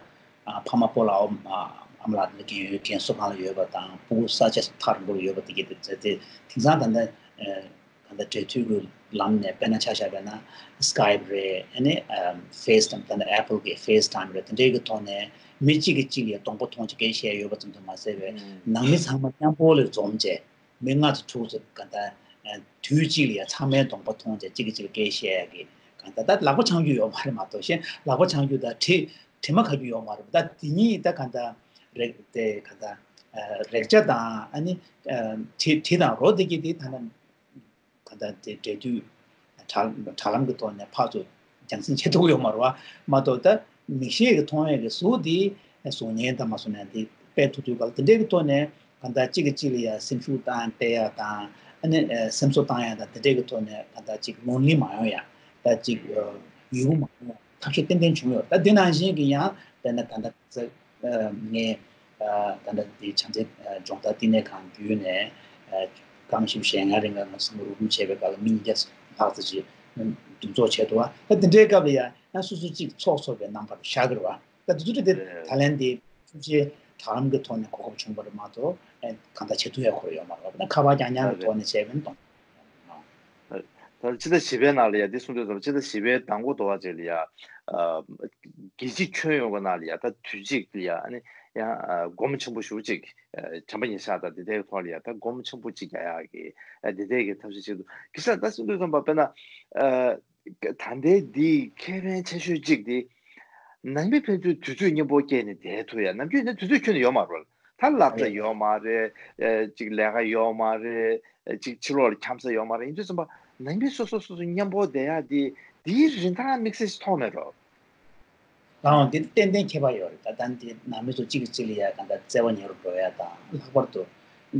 ཨ་ཕ་མ་སྤོ་ལགས་ཨ་མ་ལགས་དེ་འདྲ་རྒན་ཡོད་རྒན་གསོ་ཁང་ལ་ཡོད་པ་དང་སྤུ་གུ་ས་ཆ་ཐག་རིང་པོ་ལ་ཡོད་པ་དེ་གྱད་དེ་དེ་དེང་སང་ད་ལྟ་ཨ་གང་ལྟར་འབྲེལ་མཐུད་ཀྱི་ལམ་ནས་དཔེར་ན་ཆ་བཞག་པ་ན་སི་ཀའེབ་རེད། ཨ་ནི་ཨ་ཕེ་སི་ཊའིམ་ད་ལྟ་ཨེ་པལ་གྱི་ཕེ་སི་ཊའིམ་རེད། དེ་འདྲའི་གི་ཐོག་ནས་མི་གཅིག་གིས་གཅིག་ལ་གདོང་པ་མཐོང་བྱས་སྐད་བཤད་ཡོད་པ་ཙམ་དུ་མ་ཟད་པའི་ནང་མི་ཚང་མ་མཉམ་པོ་ལ་འཛོམས་བྱས། མི་ལྔ་དང་དྲུག་ཙམ་ག་ད་དུས་གཅིག་ལ་ཡ་ཚང་མའི་གདོང་པ་མཐོང་བྱས་གཅིག་གིས་གཅིག་ལ་སྐད་བཤད་ཡ་གི་ག་ད་ད་ལག་པ་འཆང་རྒྱུ་ཡོད་མ་རེད་མ་གཏོགས། གཞན་ལག་པ་འཆང་རྒྱུ་དང་གྲི་གྲིབ་མ་ཁ་རྒྱུ་ཡོད་མ་རེད། ད་དེ་གཉིས་ད་ག་ད་རེག་དེ་ག་ད་རེག་བྱ་དང་ཨ་ནི་གྲི་གྲི་དང་རོ་དེ་གྱད་དེ་ད་ན་ག་ད་དེ་འབྲེལ་མཐུད་དྲ་དྲ་ལམ་གྱི་ཐོག་ནས་ཕར་ཚུར་རྒྱང་སྲིང་བྱེད་ཐུབ་ཡོད་མ་རེད་བ་མ་གཏོགས། ད་ མིག་ཤེས་ཀྱི་མཐོང་ཡས་ཀྱི་གཟུགས་དེ་གཟུགས་བརྙན་དང་མ་སོང་ནས་དེ་དཔེ་ཐུབ་ཐུབ་ག་ལ་དེ་འདྲས་ཀྱི་ཐོག་ནས་གང་ལྟར་གཅིག་གིས་གཅིག་ལ་ཡ་སེམས་ཤུགས་བཏང་སྤེལ་ཡ་དང་ཨ་ནི་སེམས་གསོ་བཏང་ཡ་དང་དེ་འདྲས་ཀྱི་ཐོག་ནས་གང་ལྟར་གཅིག་ལོང་ལིང་མ་ཡོང་ཡ་ད་གཅིག་ཡུལ་པོ་མ་ཡོང་ཡ་ཐབས་ཤེས་ཏན་ཏན་བྱུང་ཡོད། ད་དེ་ནང་བཞིན་གྱི་ཡང་དཔེར་ན་ད་ལྟ་ངས་ད་ལྟ་དེ་བྱམས་བརྩེ་སྦྱོང་བརྡར་བསྟི་གནས་ཁང་བརྒྱུད་ནས་སྐར་མ་བཞི་བཅུ་ཞེ་ལྔ་རིང་ལ་ང་ཚོ་རོགས་རམ་བྱས་པའི་སྐབས་ལ་མི་ཉིས་བརྒྱ་ལྷག་ཙམ་ཅིག་འདུ་ཚོགས་བྱས་འདུག་བ། ད་དེ་འདྲའི་སྐབས་ལ་ཡང་ཡང་སོ་སོ་གཅིག་ཚོགས་ཚོགས་པའི་རྣམ་པར་ཤར་གྱི་རེད་བ། ད་དེ་ཚོ་དེ་ད་ལན་དེ་ཕྱི་རྒྱལ་དྲ་ལམ་གྱི་ཐོག་ནས་གོ་སྐབས་བྱུང་བ་རེད་མ་གཏོགས་གང་ལྟར་བྱེད་ཐུབ་ཡ་ཁོ་ར་ཡོད་མ་རེད་བ། ད་ཁ་པར་རྐྱང་རྐྱང་གི་ཐོག་ནས་བྱས་པ་ཡིན་གཏོང་། ད་ཕྱི་ཟླ་བཞི་པའི་ནང་ལ་ཡ་འདི་གསུང་དུས་ཙམ་ཕྱི་ཟླ་བཞི་པའི་མདང་དགོང་དོ་བ་ཅིག་ལ་ཡ། རྒྱལ་སྤྱི་ཁྱོན་ཡོངས་ཀྱི་ནང་ལ་ཡ་ད་དུས་གཅིག་ལ་ཡ་ཨ་ནི་ཡང་སྒོ་མོ་ཆེན་པོ་ཞེ་པོ་ཅིག་བྱམས་པ་ཉེར་བཞག་དང་དེ་འདྲའི་ཐོག་ལ་ཡ་ད་སྒོ་མོ་ཆེན་པོ་ཅིག་རྒྱག་ཡག་གི་དེ་འདྲའི་གི་ཐབས་ཤེས་བྱེད་འདུག་གི་ས་ད་གསུང་དུས་ཙམ་པ་དཔེར་ན། ད་ལྟའི་འདི་ཁེ་ཕན་ཆེ་ཤོས་གཅིག་འདི། ནང་པའི་ཕན་ཚུན་དུས་ཚོད་མཉམ་པོ་སྐྱེལ་ནས་བསྡད་ཐུབ་ཡ་ནམ་རྒྱུན་ནས་དུས་ཚོད་ཁྱོན་ནས་ཡོད་མ་རེད། ད་སློབ་གྲྭ་ཡོད་མ་རེད། ཅིག་ལས་ཀ་ཡོད་མ་རེད། ཅིག་ཕྱི་ལོགས་ལ་འཁྱམ་ས་ཡོད་མ་རེད། ཡིན་དུས་ཙམ་པ་ནང་པའི་སོ་སོ་སོ་སོ་མཉམ་པོ་བསྡད་ཡ་འདི་འདིའི་རིན་ཐང་དམིགས་བསལ་ཞིག་མཐོང་མེད་རོགས། ལའང་འདི་ཏན་ཏན་ཁྱད་པར་ཡོད་རེད། ད་ལྟ་འདི་ནང་མི་ཚོ་གཅིག་གིས་གཅིག་ལ་ཡ་གང་ལྟར་བརྩེ་བ་ཉེ་རུ་འགྲོ་ཡ་དང་ལྷག་པར་དུ་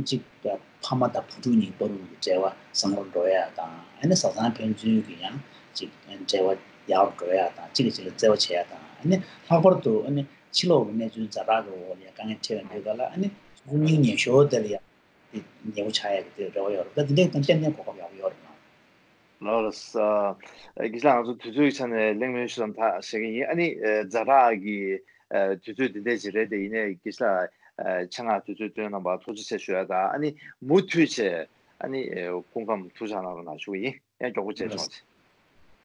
གཅིག་ཕ་མ་དང་བུ་ཕྲུག་གཉིས་བར་གྱི་འབྲེལ་བ་བཟང་རུ་འགྲོ་ཡ་དང་ཨ་ནི་བཟའ་ཚང་ཕན་ཚུན་གྱི་ཡང་གཅིག་འབྲེལ་བ་ཡག་རུ་འགྲོ་ཡ་དང་གཅིག་གིས་གཅིག་ལ་བརྩེ་བ་བྱེད་ཡ་དང་ཨ་ནི་ལྷག་པར་དུ་ཨ་ནི་ཕྱི་ལོགས་ཀྱི་གནས་ཚུལ་ཛ་དྲག་གི་འོག་ལ་ཡ་དཀའ་ངལ་འཕྲད་པའི་དུས་སྐབས་ལ་ཨ་ནི་སོ་སོ་སྙིང་ཉེ་ཤོས་དེ་ལ་ཡ་དེ་ཉེ་བོ་ཆགས་ཡ་གི་དེ་རེ་བ་ཡོད་རེད། ད་དེ་འདྲའི་ཏན་ཏན་གོ་སྐབས་ཡག་པོ་ཡོད་རེད་ན། ལགས་ལགས། དགེ་བཤེས་ལགས་ང་ཚོ་དུས་ཚོད་ཀྱི་ཆ་ནས་གླེང་མོལ་ཞུ་ཙམ་ཐག་བཞེས་ཀྱི་ཡིན། ཨ་ནི་ཛ་དྲག་གི་དུས་ཚོད་འདི་འདྲས་ཅིག་རེད་དེ་ཡིན་ནའི་དགེ་བཤེས་ལགས་ཆེད་མངགས་དུས་ཚོད་བཏོན་གནང་བར་ཐུགས་རྗེ་ཆེ་ཞུ་ཡ་དང་ཨ་ནི་མུ་མཐུད་བྱས་ཨ་ནི་སྐུ་ཁམས་ཐུགས་ཅག་གནང་རོགས་གནང་ཞུ་གི་ཡིན། ཡང་མགྱོགས་པོ་མཇལ་ཆོག་ཅིག